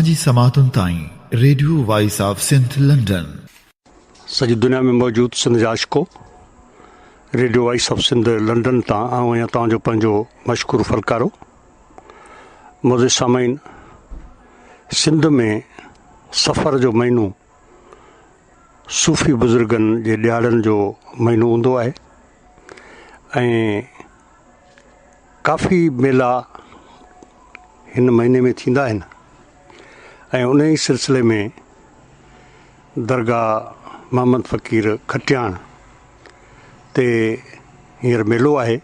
توهان جي سماعتن تائين radio voice of Sindh London. سڄي دنيا ۾ موجود سنڌ جا عاشقو radio voice of Sindh London تان آئون آهيان توهان جو پنهنجو مشڪور ڦلڪارو. معزز سامعين سنڌ ۾ صفر جو مهينو صوفي بزرگن جي ڏهاڙن جو مهينو هوندو آهي ۽ ڪافي ميلا هن مهيني ۾ ٿيندا آهن ۽ ان ئي سلسلي ۾ درگاهه محمد فقير کٽياڻ تي هينئر ميلو آهي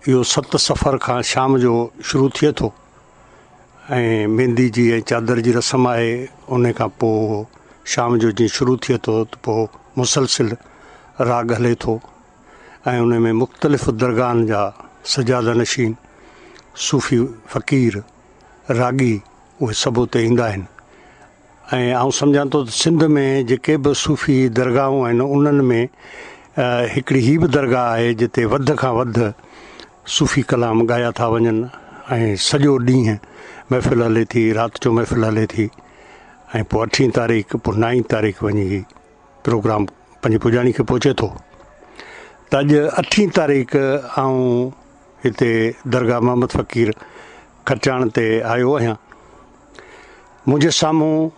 اهو ست صفر کان شام جو شروع ٿئي ٿو ۽ ميندي جي ۽ چادر جي رسم آهي ان کان پوء شام جو جيئن شروع ٿئي ٿو ته پوء مسلسل راڳ هلي ٿو ۽ ان ۾ مختلف درگاهن جا سجاده نشين صوفي فقير راڳي اهي سڀ اتي ايندا آهن ۽ آئون سمجهان ٿو ته سنڌ ۾ جيڪي به صوفي درگاهون آهن انهن ۾ هڪڙي هي به درگاهه آهي جتي وڌ کان وڌ صوفي ڪلام ڳايا ٿا وڃن ۽ سڄو ڏينهن محفل هلي ٿي رات جو محفل هلي ٿي ۽ پوء اٺين تاريخ پوء نائين تاريخ وڃي هي پروگرام پنهنجي پڄاڻي کي پهچي ٿو ته اڄ اٺين تاريخ آئون هتي درگاهه محمد فقير کٽياڻ تي آيو آهيان منهنجي سامهون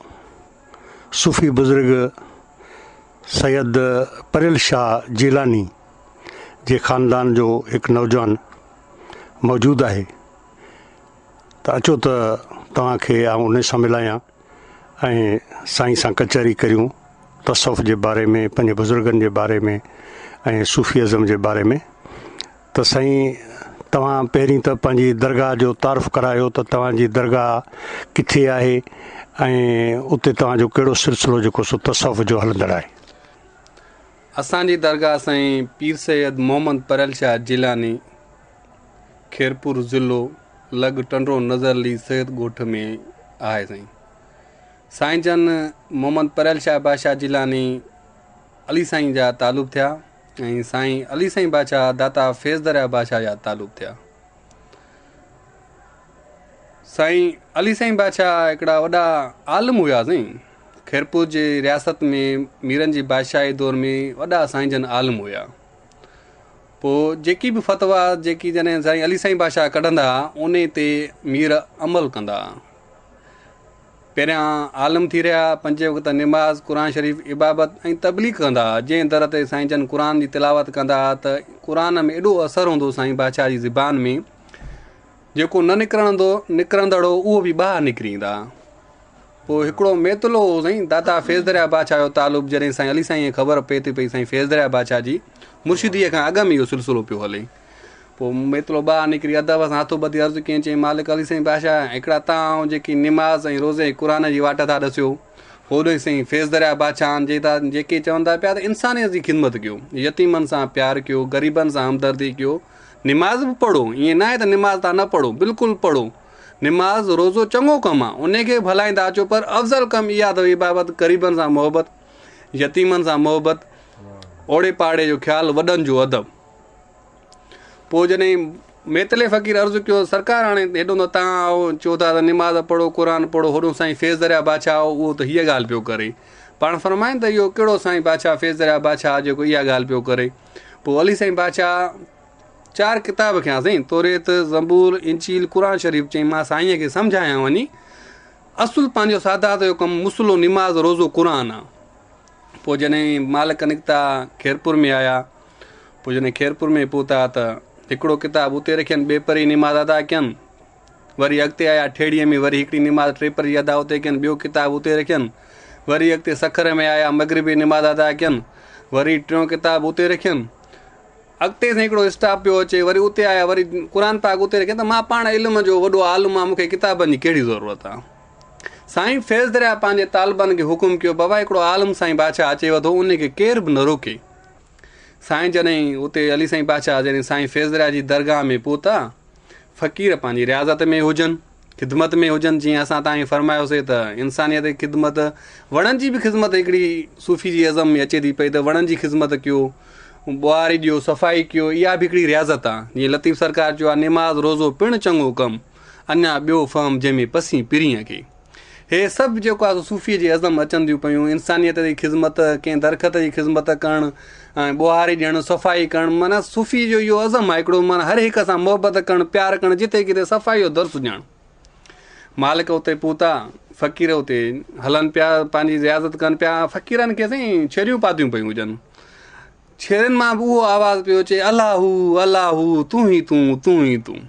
صوفي بزرگ سيد پريل شاهه جيلاني جي خاندان جو هڪ نوجوان موجود آهي ته اچو ته توهان کي آئون ان سان ملايان ۽ سائين سان ڪچهري ڪريون تصوف جي باري ۾ پنهنجي بزرگن جي باري ۾ ۽ صوفي ازم جي باري ۾ ته سائين توهان پهرين ته پنهنجي درگاهه جو تعارف ڪرايو ته توهان جي درگاهه ڪٿي آهي ۽ اتي توهان جو ڪهڙو سلسلو جيڪو سو تصوف جو هلندڙ آهي. اسان جي درگاهه سائين پير سيد محمد پريل شاهه جيلاني خيرپور ضلعو لڳ ٽنڊو نظر علي سيد ڳوٺ ۾ آهي سائين سائين جن محمد پريل شاهه بادشاهه جيلاني علي سائين جا تعلق ٿيا. ۽ سائين علي سائين بادشاهه داتا فيض دريا بادشاهه جا تعلق ٿيا. سائين علي سائين بادشاهه هڪڙا وڏا عالم هيا سائين خيرپور جي رياست ۾ ميرن جي بادشاهي دور ۾ وڏا سائين جن عالم هيا پوء جيڪي به فتوا جيڪي جڏهن سائين علي سائين بادشاهه ڪڍندا هئا ان تي مير عمل ڪندا هئا پهريان عالم ٿي رهيا، پنجين وقت نماز، قرآن شريف، عبابت ۽ تبليغ ڪندا ها، جنهن در تي سائين جن قرآن جي تلاوت ڪندا ها ته قرآن ۾ ايڏو اثر هوندو هو سائين بادشاهه جي زبان ۾ جيڪو نه نڪرندو نڪرندڙ هو اهو به ٻاهر نڪري ايندا ها. پوء هڪڙو ميتلو هو سائين داتا فيض دريا بادشاهه جو تعلق جڏهن سائين علي سائين کي خبر پئي ٿي پئي سائين فيض دريا بادشاهه جي مرشديء کان اڳ ۾ اهو سلسلو پيو هلي. پوء ميتلو ٻاهر نڪري ادب سان هٿ ٻڌي عرض ڪيائين، چيائين، مالڪ علي سائين بادشاهه، هڪڙا تان آئون جيڪي نماز ۽ روزي ۽ قرآن جي واٽ ٿا ڏسيو، هوڏهين سائين فيض دريا بادشاهن جي ٿا جيڪي چون ٿا پيا ته انسانيت جي خدمت ڪيو، يتيمن سان پيار ڪيو، غريبن سان همدردي ڪيو، نماز به پڙهو، ائين ناهي ته نماز تان نه پڙهو، بلڪل پڙهو، نماز روزو چڱو ڪم آ، انهي کي به هلائيندا اچو پر افضل ڪم اها اٿو عبادت، غريبن سان محبت، يتيمن سان محبت، اوڙي پاڙي جو خيال، وڏن جو ادب. پوء جڏهن ميتلي فقير عرض ڪيو، سرڪار هاڻي هيڏو ته تان آئو، چئو ٿا ته نماز پڙهو، قرآن پڙهو، هوڏو سائين فيض دريا بادشاهه آئو، اهو ته هيء ڳالهه پيو ڪري. پاڻ فرمائن ته اهو ڪهڙو سائين بادشاهه فيض دريا بادشاهه جيڪو اها ڳالهه پيو ڪري. پوء علي سائين بادشاهه چار ڪتاب کنيا سائين، توريت، زبور، انجيل، قرآن شريف چيائين مان سائينء کي سمجهايان وڃي، اصل پنهنجو سادات جو ڪم مصلو، نماز، روزو، قرآن آ. پوء جڏهن مالڪ نڪتا خيرپور ۾ آيا. پوء جڏهن خيرپور ۾ پهتا ته هڪڙو ڪتاب اتي رکين، ٻئي پري نماز ادا ڪين. وري اڳتي آيا ٺيڙهيء ۾ وري هڪڙي نماز ٽي پري ادا اتي ڪين، ٻيو ڪتاب اتي رکين. وري اڳتي سکر ۾ آيا، مغربي نماز ادا ڪين. وري ٽيون ڪتاب اتي رکين. اڳتي سائين هڪڙو اسٽاپ پيو اچي، وري اتي آيا، وري قرآن پاڪ اتي رکين ته مان پاڻ علم جو وڏو عالم آهيان، مون کي ڪتابن جي ڪهڙي ضرورت آهي. سائين فيض دريا پنهنجي طالبن کي حڪم ڪيو، بابا هڪڙو عالم سائين بادشاهه اچيو ٿو، ان کي ڪير به نه روڪي. سائين جڏهن اتي علي سائين بادشاهه جڏهن سائين فيض دريا جي درگاهه ۾ پهتا، فقير پنهنجي رياضت ۾ هجن، خدمت ۾ هجن، جيئن اسان تان کي فرمايوسي ته انسانيت جي خدمت، وڻن جي به خدمت هڪڙي صوفي جي ازم ۾ اچي ٿي پئي ته وڻن جي خدمت ڪيو، ٻهاري ڏيو، صفائي ڪيو، اها به هڪڙي رياضت آ. جيئن لطيف سرڪار چيو آ، نماز روزو پڻ چڱو ڪم، اڃا ٻيو فهم جنهن ۾ پسين پرينء کي. هي سڀ جيڪو آهي سو صوفيء جي عزم اچن ٿيون پيون، انسانيت جي خذمت، ڪنهن درخت جي خذمت ڪرڻ ۽ ٻوهاري ڏيڻ، صفائي ڪرڻ، معنيٰ صوفيء جو اهو عزم آهي هڪڙو معنيٰ هر هڪ سان محبت ڪرڻ، پيار ڪرڻ، جتي ڪٿي صفائي جو درس ڏيڻ. مالڪ اتي پهتا، فقير اتي هلن پيا، پنهنجي رياضت ڪن پيا، فقيرن کي سائين ڇريون پاتيون پيون هجن. ڇرين مان به اهو آواز پيو اچي، الله هو، الله هو، تون ئي تون، تون ئي تون.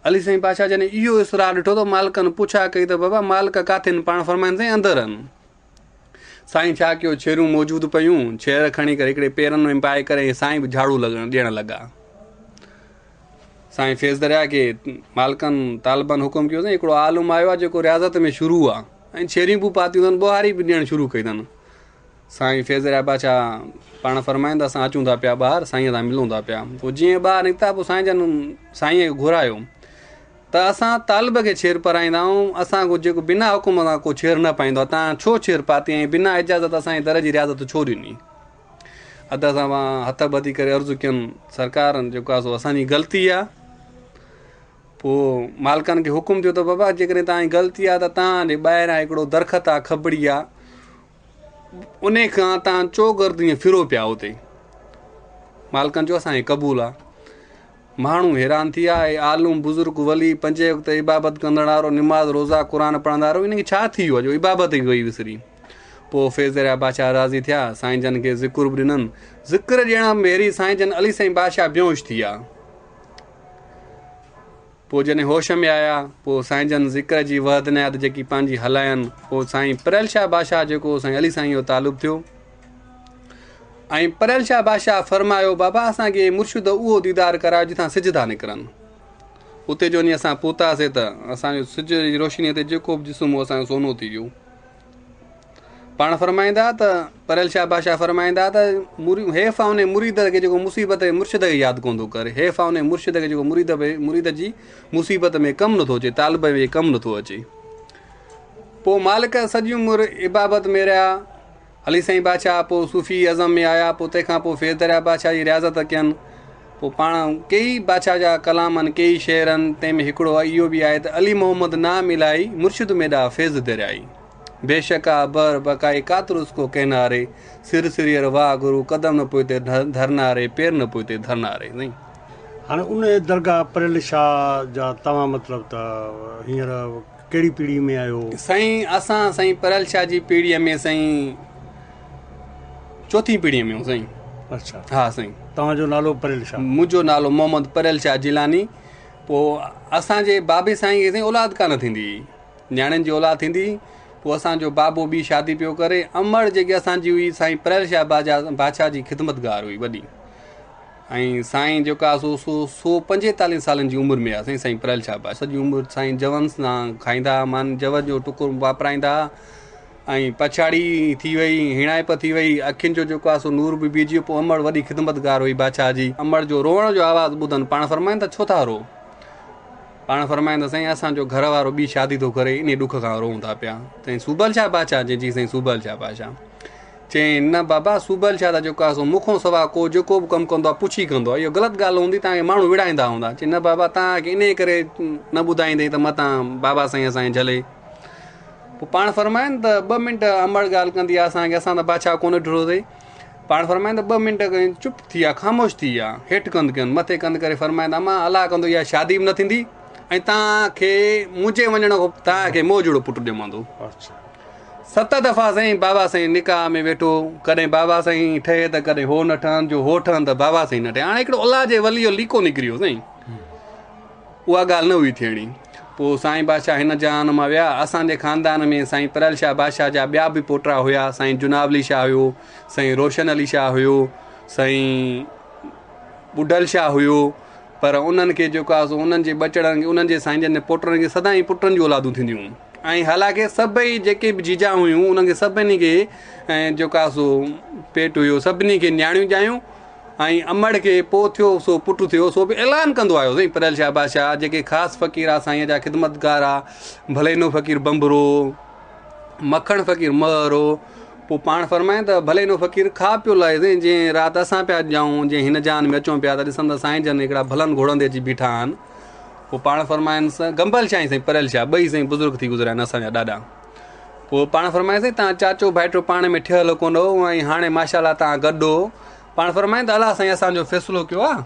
علي سائين بادشاهه جڏهن اهو اصرار ڏٺو ته مالڪن پڇا ڪئي ته بابا مالڪ ڪاٿي آهن؟ پاڻ فرمائن سائين اندر آهن. سائين ڇا ڪيو ڇيرون موجود پيون، ڇير کڻي ڪري هڪڙي پيرن ۾ پائي ڪري ۽ سائين به جهاڙو لڳڻ ڏيڻ لڳا. سائين فيض دريا کي مالڪن طالبن حڪم ڪيو سائين هڪڙو عالم آيو آهي جيڪو رياضت ۾ شروع آهي ۽ ڇيريون به پاتيون اٿن ٻهاري به ڏيڻ شروع ڪئي اٿن. سائين فيض دريا بادشاهه پاڻ فرمائن ته اسان اچون ٿا پيا ٻاهر سائينء سان ملون ٿا پيا. پوء جيئن ٻاهر نڪتا پوء سائين جن سائينء کي گهرايو ته اسان طالب کي ڇير پارائيندا آهيون اسان کان جيڪو بنا حڪم سان ڪو ڇير نه پائيندو آهي توهان ڇو ڇير پاتي ۽ بنا اجازت اسان جي در جي رياضت ڇو ڏني؟ اڌ سان هٿ ٻڌي ڪري عرض ڪين سرڪار جيڪو آهي سو اسان جي غلطي آهي. پوء مالڪن کي حڪم ٿيو ته بابا جيڪڏهن توهان جي غلطي آهي ته توهان جي ٻاهران هڪڙو درخت آهي کٻڙي آهي انهي کان تان چوگرد ائين ڦرو پيا اتي. مالڪن چيو اسان کي قبول آ. ماڻهو حيران ٿي ويا هي عالم بزرگ ولي پنجين وقت عبادت ڪندڙ وارو نماز روزا قرآن پڙهندڙ وارو ان کي ڇا ٿي ويو آ جو عبادت ئي وئي وسري. پوء فيض دريا بادشاهه راضي ٿيا سائين جن کي ذڪر به ڏنن. ذڪر ڏيڻ ڀيري سائين جن علي سائين بادشاهه بيهوش ٿي ويا. پوء جڏهن هوش ۾ آيا، پوء سائين جن ذڪر جي وحدنيات جيڪي پنهنجي هلاين، پوء سائين پريل شاهه بادشاهه جيڪو سائين علي سائين جو طالب ٿيو ۽ پريل شاهه بادشاهه فرمايو بابا اسان کي مرشد اهو ديدار ڪرايو جتان سج ٿا نڪرن اتي جو وڃي اسان پهتاسي ته اسان جو سج جي روشني تي جيڪو به جسم هو اسان جو سونو ٿي ويو. پاڻ فرمائيندا ته پريل شاهه بادشاهه فرمائيندا ته حيف آ انهي مريد کي جيڪو مصيبت ۾ مرشد کي ياد ڪونه ٿو ڪري حيف آ انهي مرشد کي جيڪو مريد ۾ مريد جي مصيبت ۾ ڪم نٿو اچي طالب ۾ ڪم نٿو اچي پوء مالڪ سڄي عمر عبادت ۾ رهيا علي سائين بادشاهه پوء صوفي ازم ۾ آيا پوء تنهن کان پوء فيض دريا بادشاهه جي رياضت ڪين پوء پاڻ ڪيئي بادشاهه جا ڪلام آهن ڪيئي شعر آهن تنهن ۾ هڪڙو اهو به آهي ته علي محمد نام الائي مرشد ميڏا فيض دريائي بيشڪ آ بحر بقائي قادر اس ڪو ڪناري سر سريئر واهه گرو قدم نه پوئتي ڌرناري پير نه پوئتي ڌرناري سائين. هاڻي ان درگاهه پريل شاهه جا توهان مطلب ته هينئر ڪهڙي پيڙهي ۾ آهيو؟ سائين اسان سائين پريل شاهه جي پيڙهي ۾ سائين چوٿين پيڙهي ۾ آهيون سائين. اڇا ها سائين. توهان جو نالو پريل شاهه؟ منهنجو نالو محمد پريل شاهه جيلاني پوء اسان جي بابي سائين کي سائين اولاد ڪانه ٿيندي هئي. نياڻين جي اولاد ٿيندي پوء اسان جو بابو ٻي شادي پيو ڪري. امڙ جيڪي اسان جي هئي سائين پريل شاهه بادشاهه جي خدمتگار هئي وڏي ۽ سائين جيڪو آهي سو سو سو پنجيتاليهن سالن جي عمر ۾ آهي سائين سائين پريل شاهه بادشاهه سڄي عمر سائين جون سان کائيندا هئا مان جون جو ٽڪر واپرائيندا هئا ۽ پڇاڙي ٿي وئي هيڻائپ ٿي وئي اکين جو جيڪو آهي سو نور به بيهجي ويو پوء امڙ وڏي خدمتگار هئي بادشاهه جي امڙ جو روئڻ جو آواز ٻڌن پاڻ فرمائن ته ڇو ٿا روئو پاڻ فرمائن ته سائين اسان جو گهر وارو ٻي شادي ٿو ڪري انهي ڏک کان روئون ٿا پيا. چيائين صوبل شاهه بادشاهه؟ چيائين جي سائين صوبل شاهه بادشاهه. چيائين نه بابا صوبل شاهه ته جيڪو آهي سو مون کان سوا ڪو جيڪو به ڪم ڪندو آهي پڇي ڪندو آهي اهو غلط ڳالهه هوندي توهان کي ماڻهو وڙهائيندا هوندا. چيائين نه بابا توهان کي انهي ڪري نه ٻڌائيندئي ته متان بابا سائين اسان کي جهلي. پوء پاڻ فرمائن ته ٻه منٽ امڙ ڳالهه ڪندي آهي اسان کي اسان ته بادشاهه ڪونه ڏٺو اٿئي. پاڻ فرمائن ته ٻه منٽ چپ ٿي ويا، خاموش ٿي ويا، هيٺ ڪنڌ ڪين، مٿي ڪنڌ ڪري فرمائن ته امان الله ڪندو اها شادي به نه ٿيندي ۽ توهان کي منهنجي وڃڻ کان توهان کي مون جهڙو پٽ ڄمندو. ست دفعا سائين بابا سائين نڪاح ۾ ويٺو، ڪڏهن بابا سائين ٺهي ته ڪڏهن هو نه ٺهن، جو هو ٺهن ته بابا سائين نه ٺهي. هاڻي هڪڙو الله جي ولي جو ليڪو نڪري ويو سائين. اها ڳالهه نه هئي ٿيڻي. پوء سائين بادشاهه هن جهان مان ويا. اسان جي خاندان ۾ سائين پريل شاهه بادشاهه جا ٻيا به پوٽا هيا. سائين جناب علي شاهه هيو، سائين روشن علي شاهه هيو، سائين ٻڍل شاهه هيو. پر انهن کي جيڪو آهي سو انهن جي ٻچڙن کي انهن جي سائين جن جي پوٽن کي سدائين پٽن جون اولادون ٿينديون هيون ۽ حالانڪه سڀئي جيڪي به جيجا هيون انهن کي سڀني کي جيڪو آهي سو پيٽ هيو سڀني کي نياڻيون ڄايون. ۽ امڙ کي پوء ٿيو سو پٽ ٿيو سو به اعلان ڪندو آيو سائين پريل شاهه بادشاهه جيڪي خاص فقير آ سائين جا خدمتگار آ ڀلينو فقير بنبرو مکڻ فقير مهرو پوء پاڻ فرمائين ته ڀلينو فقير خواب پيو لهي سائين جنهن رات اسان پيا ڄائون جنهن هن جهان ۾ اچون پيا ته ڏسن ته سائين جن هڪڙا ڀلن گهوڙن تي اچي بيٺا آهن پوء پاڻ فرمائنس گنبل شاهه ۽ سائين پريل شاهه ٻئي سائين بزرگ ٿي گذريا آهن اسان جا ڏاڏا. پوء پاڻ فرمايائين سائين توهان چاچو ڀائٽو پاڻ ۾ ٺهيل ڪونه هو ۽ هاڻي ماشاء الله توهان گڏ هو. پاڻ فرمايائين ته الله سائين اسان جو فيصلو ڪيو آهي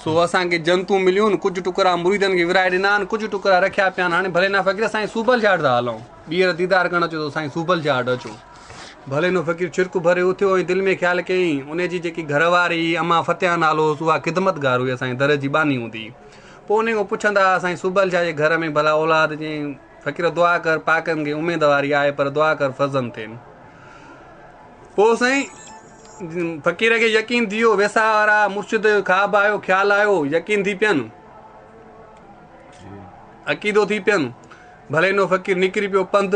سو اسان کي جنتون مليون آهن ڪجهه ٽڪرا مريدن کي ورهائي ڏنا آهن ڪجهه ٽڪرا رکيا پيا آهن هاڻي ڀلينو فقير سائين صوبل شاهه وٽ ٿا هلون ٻيهر ديدار ڪرڻ اچو ته سائين صوبل شاهه وٽ اچو. ڀلينو فقير ڇرڪ ڀري اٿيو ۽ دل ۾ خيال ڪيائين ان جي جيڪي گهر واري هئي امان فتيان نالو هوس اها خدمتگار هئي اسان جي در جي ٻانهي هوندي هئي. پوء انهي کان پڇندا هئا سائين صوبل شاهه جي گهر ۾ ڀلا اولاد چيائين فقير دعا ڪر پاڪن کي اميد واري آهي پر دعا ڪر فرزند ٿين. پوء سائين فقير کي يقين ٿي ويو ويساهه وارا مرشد جو خواب آيو خيال آيو يقين ٿي پين عقيدو ٿي پين ڀلينو فقير نڪري پيو پنڌ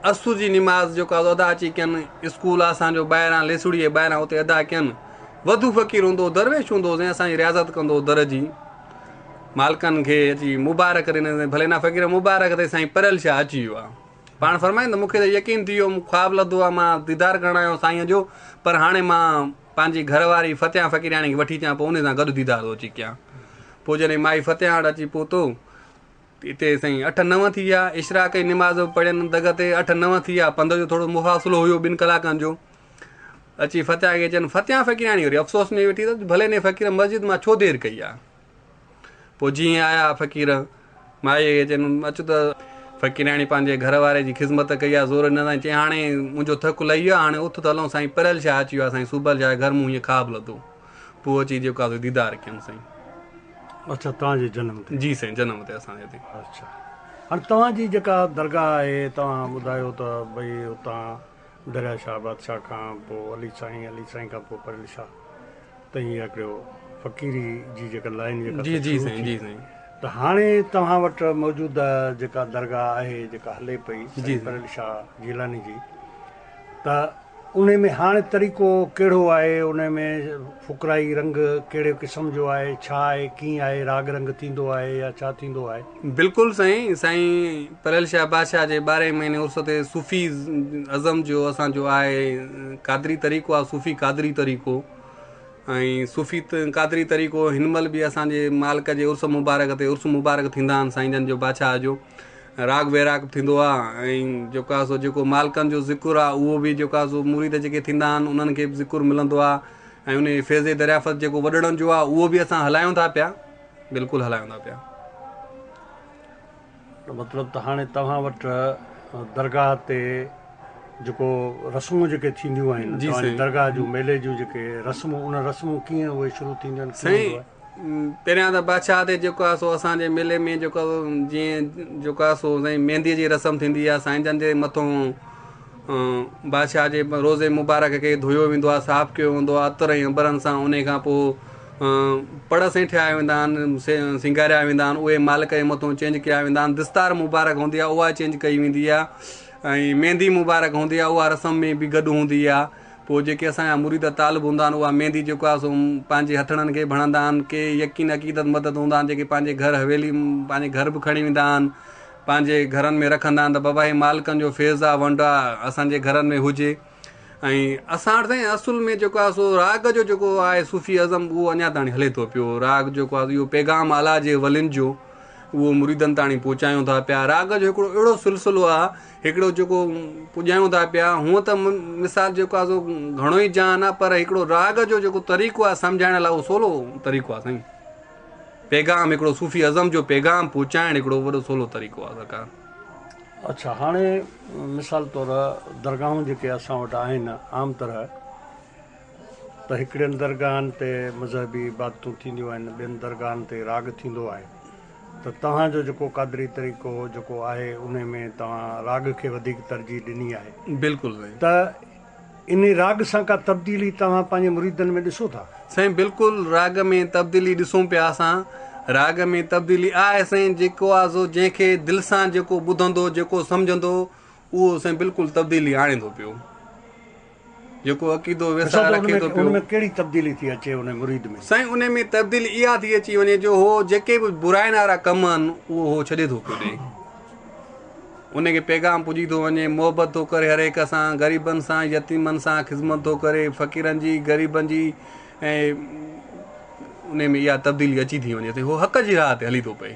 عصر جي نماز جيڪو آ ادا اچي ڪين اسڪول آ اسان جو ٻاهران ليسوڙي جي ٻاهران اتي ادا ڪين وڌو فقير هوندو هو درويش هوندو هو سائين اسان جي رياضت ڪندو هو در جي مالڪن کي اچي مبارڪ ڏني ڀلينا فقير مبارڪ ٿئي سائين پريل شاهه اچي ويو آ پاڻ فرمائين ته مون کي ته يقين ٿي ويو مون خواب لڌو آ مان ديدار ڪرڻ آيو سائين جو پر هاڻي مان پنهنجي گهر واري فتيان فقيرياڻي کي وٺي اچان پوء ان سان گڏ ديدار ٿو اچي ڪيان پوء جڏهن مائي فتيان وٽ اچي پهتو اتي سائين اٺ نو ٿي ويا اشراق جي نماز به پڙهين دڳ تي اٺ نو ٿي ويا پنڌ جو ٿورو مفاصلو هيو ٻن ڪلاڪن جو اچي فتيان کي چين فتيان فقيراڻي وري افسوس ۾ ويٺي ته ڀليني فقير مسجد مان ڇو دير ڪئي آ پوء جيئن آيا فقير مائي کي چين اچ ته فقيراڻي پنهنجي گهر واري جي خدمت ڪئي آ زور ڏنا چي هاڻي منهنجو ٿڪ لهي ويو آ هاڻي اٿ ته هلون سائين پريل شاهه اچي ويو آ سائين صوبل شاهه گهر مون هيئن خواب لڌو پوء اچي جيڪو آ سو ديدار ڪيم سائين. اڇا توهان جي جنم تي. جي سائين جنم تي اسان جي تي. اڇا هاڻي توهان جي جيڪا درگاهه آهي توهان ٻڌايو ته ڀئي اتان دريا شاهه بادشاهه کان پوء علي سائين علي سائين کان پوء پريل شاهه تائين اها هڪڙو فقيري جي جيڪا لائين جيڪا جي جي سائين جي سائين ته هاڻي توهان وٽ موجوده جيڪا درگاهه آهي جيڪا هلي پئي سائين پريل شاهه جيلاني جي ته انهي ۾ هاڻ طريقو ڪهڙو آهي، انهي ۾ فقرائي رنگ ڪهڙي قسم جو آهي، ڇا آهي، ڪيئن آهي، راڳ رنگ ٿيندو آهي يا ڇا ٿيندو آهي؟ بلڪل سائين، سائين پريل شاهه بادشاهه جي ٻارهين مهيني عرس تي صوفي ازم جو اسان جو آهي قادري طريقو آهي صوفي قادري طريقو ۽ صوفي قادري طريقو هن مهل به اسان جي مالڪ جي عرس مبارڪ تي عرس مبارڪ ٿيندا آهن سائين جن جو بادشاهه جو راڳ ويراڳ به ٿيندو آ ۽ جيڪو آ سو جيڪو مالڪن جو ذڪر آ اهو به جيڪو آ سو مريد جيڪي ٿيندا آهن انهن کي به ذڪر ملندو آ ۽ ان فيض دريافت جيڪو وڏڙن جو آ اهو به اسان هلايون ٿا پيا بلڪل هلايون ٿا پيا. مطلب ته هاڻي توهان وٽ درگاهه تي جيڪو رسمون جيڪي ٿينديون آهن توهان جي درگاهه جون ميلي جون جيڪي رسمون ان رسمون ڪيئن اهي شروع ٿينديون آهن سائين پهريان ته بادشاهه تي جيڪو آهي سو اسان جي ميلي ۾ جيڪو جيئن جيڪو آهي سو سائين ميندي جي رسم ٿيندي آهي سائين جن جي مٿون بادشاهه جي روضي مبارڪ کي ڌويو ويندو آهي صاف ڪيو ويندو آهي عطر ۽ عنبرن سان انهي کان پوء پڙ سائين ٺهايا ويندا آهن سينگاريا ويندا آهن اهي مالڪ جي مٿون چينج ڪيا ويندا آهن دستار مبارڪ هوندي آهي اها چينج ڪئي ويندي آهي ۽ ميندي مبارڪ هوندي آهي اها رسم ۾ به گڏ هوندي آهي پوء جيڪي اسان جا مريد طالب هوندا آهن اها ميندي جيڪو آهي سو پنهنجي هٿڙن کي به هڻندا آهن ڪي يقين عقيدت مند هوندا آهن جيڪي پنهنجي گهر حويلي پنهنجي گهر به کڻي ويندا آهن پنهنجي گهرن ۾ رکندا آهن ته بابا هي مالڪن جو فيض آهي ونڊ آهي اسان جي گهرن ۾ هجي ۽ اسان وٽ سائين اصل ۾ جيڪو آهي سو راڳ جو جيڪو آهي صوفي ازم اهو اڃا تاڻي هلي ٿو پيو راڳ جيڪو آهي اهو پيغام الله جي ولين جو اهو مريدن تاڻي پهچايون ٿا پيا راڳ جو هڪڙو اهڙو سلسلو آهي هڪڙو جيڪو پڄايون ٿا پيا هونء ته مثال جيڪو آهي سو گهڻو ئي جهان آهي پر هڪڙو راڳ جو جيڪو طريقو آهي سمجهائڻ لاء اهو سولو طريقو آهي سائين پيغام هڪڙو صوفي ازم جو پيغام پهچائڻ هڪڙو وڏو سولو طريقو آهي سرڪار. اڇا هاڻي مثال طور درگاهون جيڪي اسان وٽ آهن عام طرح ته هڪڙين درگاهن تي مذهبي عبادتون ٿينديون آهن ٻين درگاهن تي راڳ ٿيندو آهي ته توهان جو جيڪو قادري طريقو جيڪو آهي انهي ۾ توهان راڳ کي وڌيڪ ترجيح ڏني آهي. بلڪل سائين. ته انهي راڳ سان ڪا تبديلي توهان پنهنجي مريدن ۾ ڏسو ٿا؟ سائين بلڪل راڳ ۾ تبديلي ڏسون پيا اسان راڳ ۾ تبديلي آهي سائين جيڪو آهي سو جنهن کي دل سان جيڪو ٻڌندو جيڪو سمجهندو اهو سائين بلڪل تبديلي آڻي ٿو پيو. جيڪو عقيدو ويساهه رکي ٿو پيو. ان ۾ ڪهڙي تبديلي ٿي اچي ان مريد ۾؟ سائين ان ۾ تبديلي اها ٿي اچي وڃي جو هو جيڪي به براين وارا ڪم آهن اهو هو ڇڏي ٿو پيو ڏئي. ان کي پيغام پڄي ٿو وڃي، محبت ٿو ڪري هر هڪ سان، غريبن سان، يتيمن سان خدمت ٿو ڪري، فقيرن جي، غريبن جي ۽ ان ۾ اها تبديلي اچي ٿي وڃي ته هو حق جي راهه تي هلي ٿو پئي.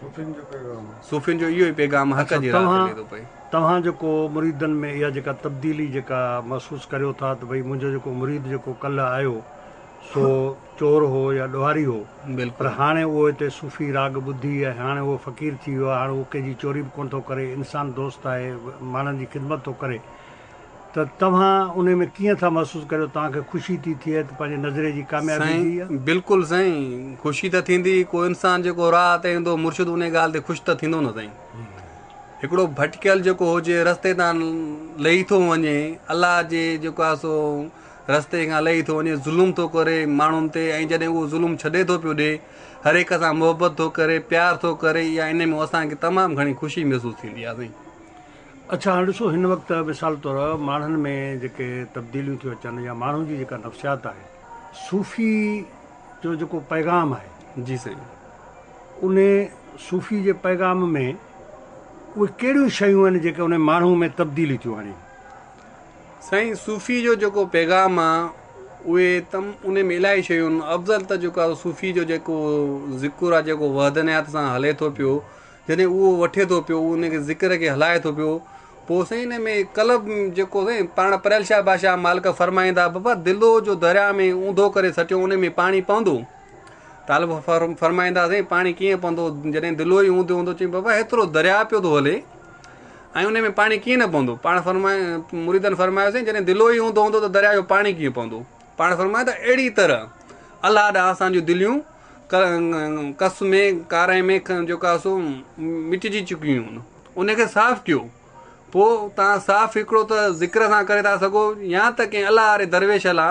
صوفين جو پيغام. صوفين جو اهو ئي پيغام حق جي راهه تي هلي ٿو پئي. توهان جيڪو مريدن ۾ اها جيڪا تبديلي جيڪا محسوس ڪريو ٿا ته ڀئي منهنجو جيڪو مريد جيڪو ڪلهه آيو سو چور هو يا ڏوهاري هو پر هاڻي اهو هتي صوفي راڳ ٻڌي ۽ هاڻي اهو فقير ٿي ويو آهي هاڻي اهو ڪنهن جي چوري به ڪونه ٿو ڪري انسان دوست آهي ماڻهن جي خدمت ٿو ڪري ته توهان انهي ۾ ڪيئن ٿا محسوس ڪريو توهان کي خوشي ٿي ٿئي ته پنهنجي نظريي جي ڪاميابي ٿي يا. سائين بلڪل سائين خوشي ته ٿيندي ڪو انسان جيڪو راهه تي ايندو مرشد انهي ڳالهه تي خوش ته ٿيندو نه سائين هڪڙو ڀٽڪيل جيڪو هجي رستي تان لهي ٿو وڃي الله جي جيڪو آهي سو رستي کان لهي ٿو وڃي ظلم ٿو ڪري ماڻهن تي ۽ جڏهن اهو ظلم ڇڏي ٿو پيو ڏي هر هڪ سان محبت ٿو ڪري پيار ٿو ڪري اها انهي ۾ اسان کي تمام گهڻي خوشي محسوس ٿيندي آهي سائين. اڇا هاڻي ڏسو هن وقت مثال طور ماڻهن ۾ جيڪي تبديليون ٿيون اچن يا ماڻهن جي جيڪا نفسيات آهي صوفي جو جيڪو پيغام آهي جي سائين انهي صوفي جي پيغام ۾ اهي ڪهڙيون شيون آهن جيڪي انهي ماڻهو ۾ تبديلي ٿيون آڻين؟ سائين صوفي جو جيڪو پيغام آ اهي تم انهي ۾ الاهي شيون آهن افضل ته جيڪو آ صوفي جو جيڪو ذڪر آ جيڪو وحدانيت سان هلي ٿو پيو جڏهن اهو وٺي ٿو پيو ان کي ذڪر کي هلائي ٿو پيو پوء سائين ان ۾ قلب جيڪو سائين پاڻ پريل شاهه بادشاهه مالڪ فرمائيندا بابا دلو جو درياء ۾ اونڌو ڪري سٽيو ان ۾ پاڻي پوندو طالب فرمائيندا سائين پاڻي ڪيئن پوندو جڏهن دلو ئي اونڌو هوندو چئي بابا هيترو درياء پيو ٿو هلي ۽ ان ۾ پاڻي ڪيئن نه پوندو پاڻ فرمائي مريدن فرمايو سائين جڏهن دلو ئي اونڌو هوندو ته درياء جو پاڻي ڪيئن پوندو پاڻ فرمايو ته اهڙي طرح الله ڏانهن اسان جون دليون ڪس ۾ ڪاري ۾ جيڪو آهي سو مٽجي چڪيون آهن ان کي صاف ڪيو پوء تان صاف هڪڙو ته ذڪر سان ڪري ٿا سگهو يا ته ڪنهن الله واري درويش لا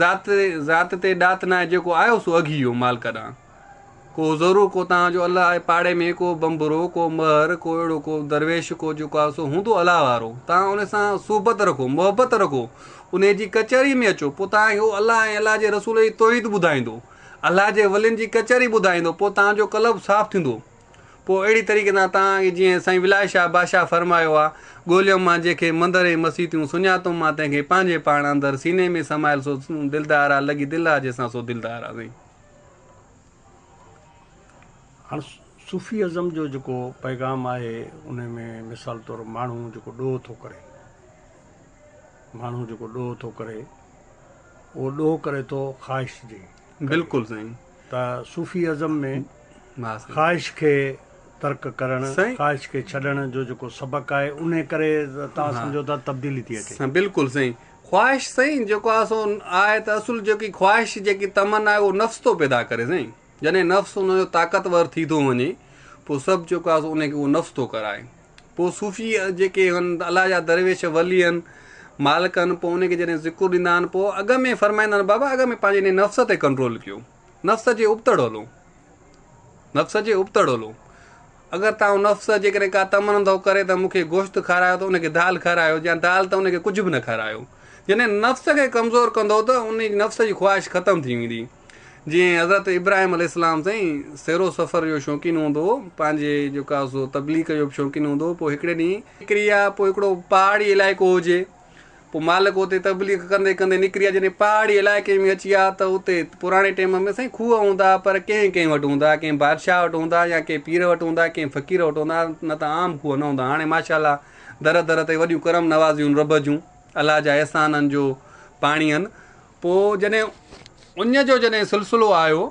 ذات ذات تي ڏات ناهي جيڪو آيو سو اگهي ويو مالڪ ڏانهن ڪو ضرور ڪو تان جو الله آهي پاڙي ۾ ڪو بنبرو ڪو مهر ڪو اهڙو ڪو درويش ڪو جيڪو آهي سو هوندو الله وارو تان ان سان صحبت رکو محبت رکو ان جي ڪچهري ۾ اچو پوء تان کي اهو الله ۽ الله جي رسول جي توحيد ٻڌائيندو الله جي ولين جي ڪچهري ٻڌائيندو پوء توهان جو قلب صاف ٿيندو پوء اهڙي طريقي سان توهان کي جيئن سائين ولايت شاهه بادشاهه فرمايو آ ڳوليم مان جنهن کي مندر ۽ مسيتيون سڃاتم مان تنهن کي پنهنجي پاڻ اندر سيني ۾ سمايل سو دلدار آ لڳي دل آ جنهن سان سو دلدار آ سائين. هاڻ صوفي ازم جو جيڪو پيغام آهي ان ۾ مثال طور ماڻهو جيڪو ڏوهه ٿو ڪري ماڻهو جيڪو ڏوهه ٿو ڪري اهو ڏوهه ڪري ٿو خواهش جي ڪري. بلڪل سائين. ته صوفي ازم ۾ خواهش کي ترڪ ڪرڻ، خواهش کي ڇڏڻ جو جيڪو سبق آهي انهي ڪري توهان سمجهو ٿا تبديلي ٿي اچي. بلڪل سائين. خواهش سائين جيڪو آهي سو آهي ته اصل جيڪي خواهش جيڪي تمنا آهي اهو نفس ٿو پيدا ڪري سائين. جڏهن نفس ان جو طاقتور ٿي ٿو وڃي پوء سڀ جيڪو آهي سو انهي کي اهو نفس ٿو ڪرائي. پوء صوفي جيڪي هن الله جا درويش ولي هن مالڪ هن پوء انهن کي جڏهن ذڪر ڏيندا آهن پوء اڳ ۾ فرمائيندا آهن بابا اڳ ۾ پنهنجي انهي نفس تي ڪنٽرول ڪيو نفس جي ابتڙ هلو نفس جي ابتڙ هلو اگر تان نفس جيڪڏهن ڪا تمنا ٿو ڪري ته مون کي گوشت کارايو ته ان کي دال کارايو يا دال ته ان کي ڪجهه به نه کارايو جڏهن نفس کي ڪمزور ڪندو ته ان نفس جي خواهش ختم ٿي ويندي جيئن حضرت ابراهيم عليه السلام سائين سير و سفر جو شوقين هوندو هو، پنهنجي جيڪو آهي سو تبليغ جو به شوقين هوندو هو، پوء هڪڙي ڏينهن نڪري ويا، پوء هڪڙو پهاڙي علائقو هجي، پوء مالڪ اتي تبليغ ڪندي ڪندي نڪري ويا، جڏهن پهاڙي علائقي ۾ اچي ويا ته اتي پراڻي ٽيم ۾ سائين کوهه هوندا ها پر ڪنهن ڪنهن وٽ هوندا ها، ڪنهن بادشاهه وٽ هوندا يا ڪنهن پير وٽ هوندا، ڪنهن فقير وٽ هوندا، نه ته عام کوهه نه هوندا، هاڻي ماشاء الله در در تي وڏيون ڪرم نوازيون رب جون، الله جا احسانن جو پاڻي هن. پوء جڏهن اڃ جو جڏهن سلسلو آيو،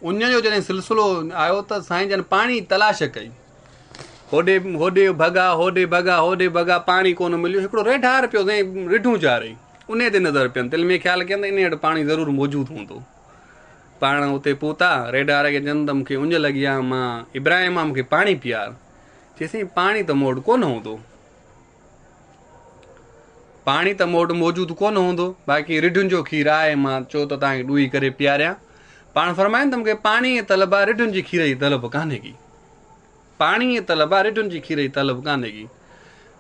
اڃ جو جڏهن سلسلو آيو ته سائين جن پاڻي تلاش ڪئي. هوڏي هوڏي ڀڳا، هوڏي ڀڳا، هوڏي ڀڳا، پاڻي ڪونه مليو. هڪڙو ريڍار پيو سائين رڍون چاري. انهي تي نظر پين. دل ۾ خيال ڪين ته انهي وٽ پاڻي ضرور موجود هوندو. پاڻ اتي پهتا، ريڍار کي چون ته مون کي اڃ لڳي آ، مان ابراهيم آ، مون کي پاڻي پيار. چي سائين پاڻي ته مون وٽ ڪونه هوندو. پاڻي ته مون وٽ موجود ڪونه هوندو، باقي رڍن جو کير آهي، مان چئو ته توهان کي ڏوئي ڪري پياريان. پاڻ فرمائن ته مون کي پاڻيء جي طلب آهي، رڍن جي کير جي طلب ڪانهي ڪي. پاڻيء جي طلب آهي، رڍن جي کير جي طلب ڪانهي ڪي.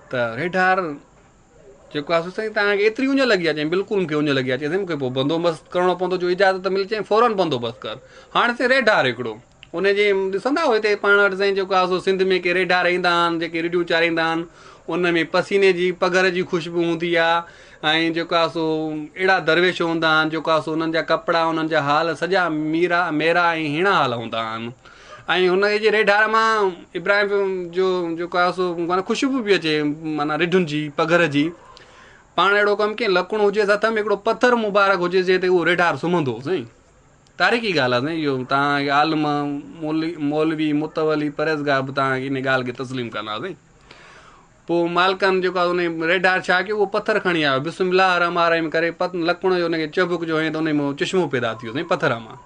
ته ريڍار جيڪو آهي سو سائين توهان کي ايتري اڃ لڳي آهي؟ چيائين بلڪل مون کي اڃ لڳي آهي. چيائين سائين مون کي پوء بندوبست ڪرڻو پوندو جو اجازت ملي. چيائين فورن بندوبست ڪر. هاڻ سائين ريڍار هڪڙو ان جي ڏسندا هئو هتي پاڻ وٽ سائين جيڪو آهي سو سنڌ ۾ ڪي ريڍار ايندا آهن جيڪي رڍيون چاريندا آهن ان ۾ پسيني جي پگهر جي خوشبو هوندي آهي ۽ جيڪو آهي سو اهڙا درويش هوندا آهن جيڪو آهي سو انهن جا ڪپڙا انهن جا حال سڄا ميرا ميرا ۽ هيڻا حال هوندا آهن ۽ هن جي ريڍار مان ابراهيم جو جيڪو آهي سو معنيٰ خوشبو پئي اچي معنيٰ رڍن جي پگهر جي. پاڻ اهڙو ڪم ڪيائين لڪڻ هجيس هٿ ۾ هڪڙو پٿر مبارڪ هجيس جنهن تي اهو ريڍار سمهندو هو سائين. تاريخي ڳالهه آهي سائين اهو توهان کي عالم مولوي متولي پرهيزگار به توهان کي ان ڳالهه کي تسليم ڪندا سائين. پوء مالڪن جيڪو آهي انهي ريڍار ڇا ڪيو اهو پٿر کڻي آيو بسم الله الرحمٰن الرحيم ڪري لڪڻ جو ان کي چڀڪ جو هنيو ته انهي مان چشمو پيدا ٿي ويو سائين پٿر مان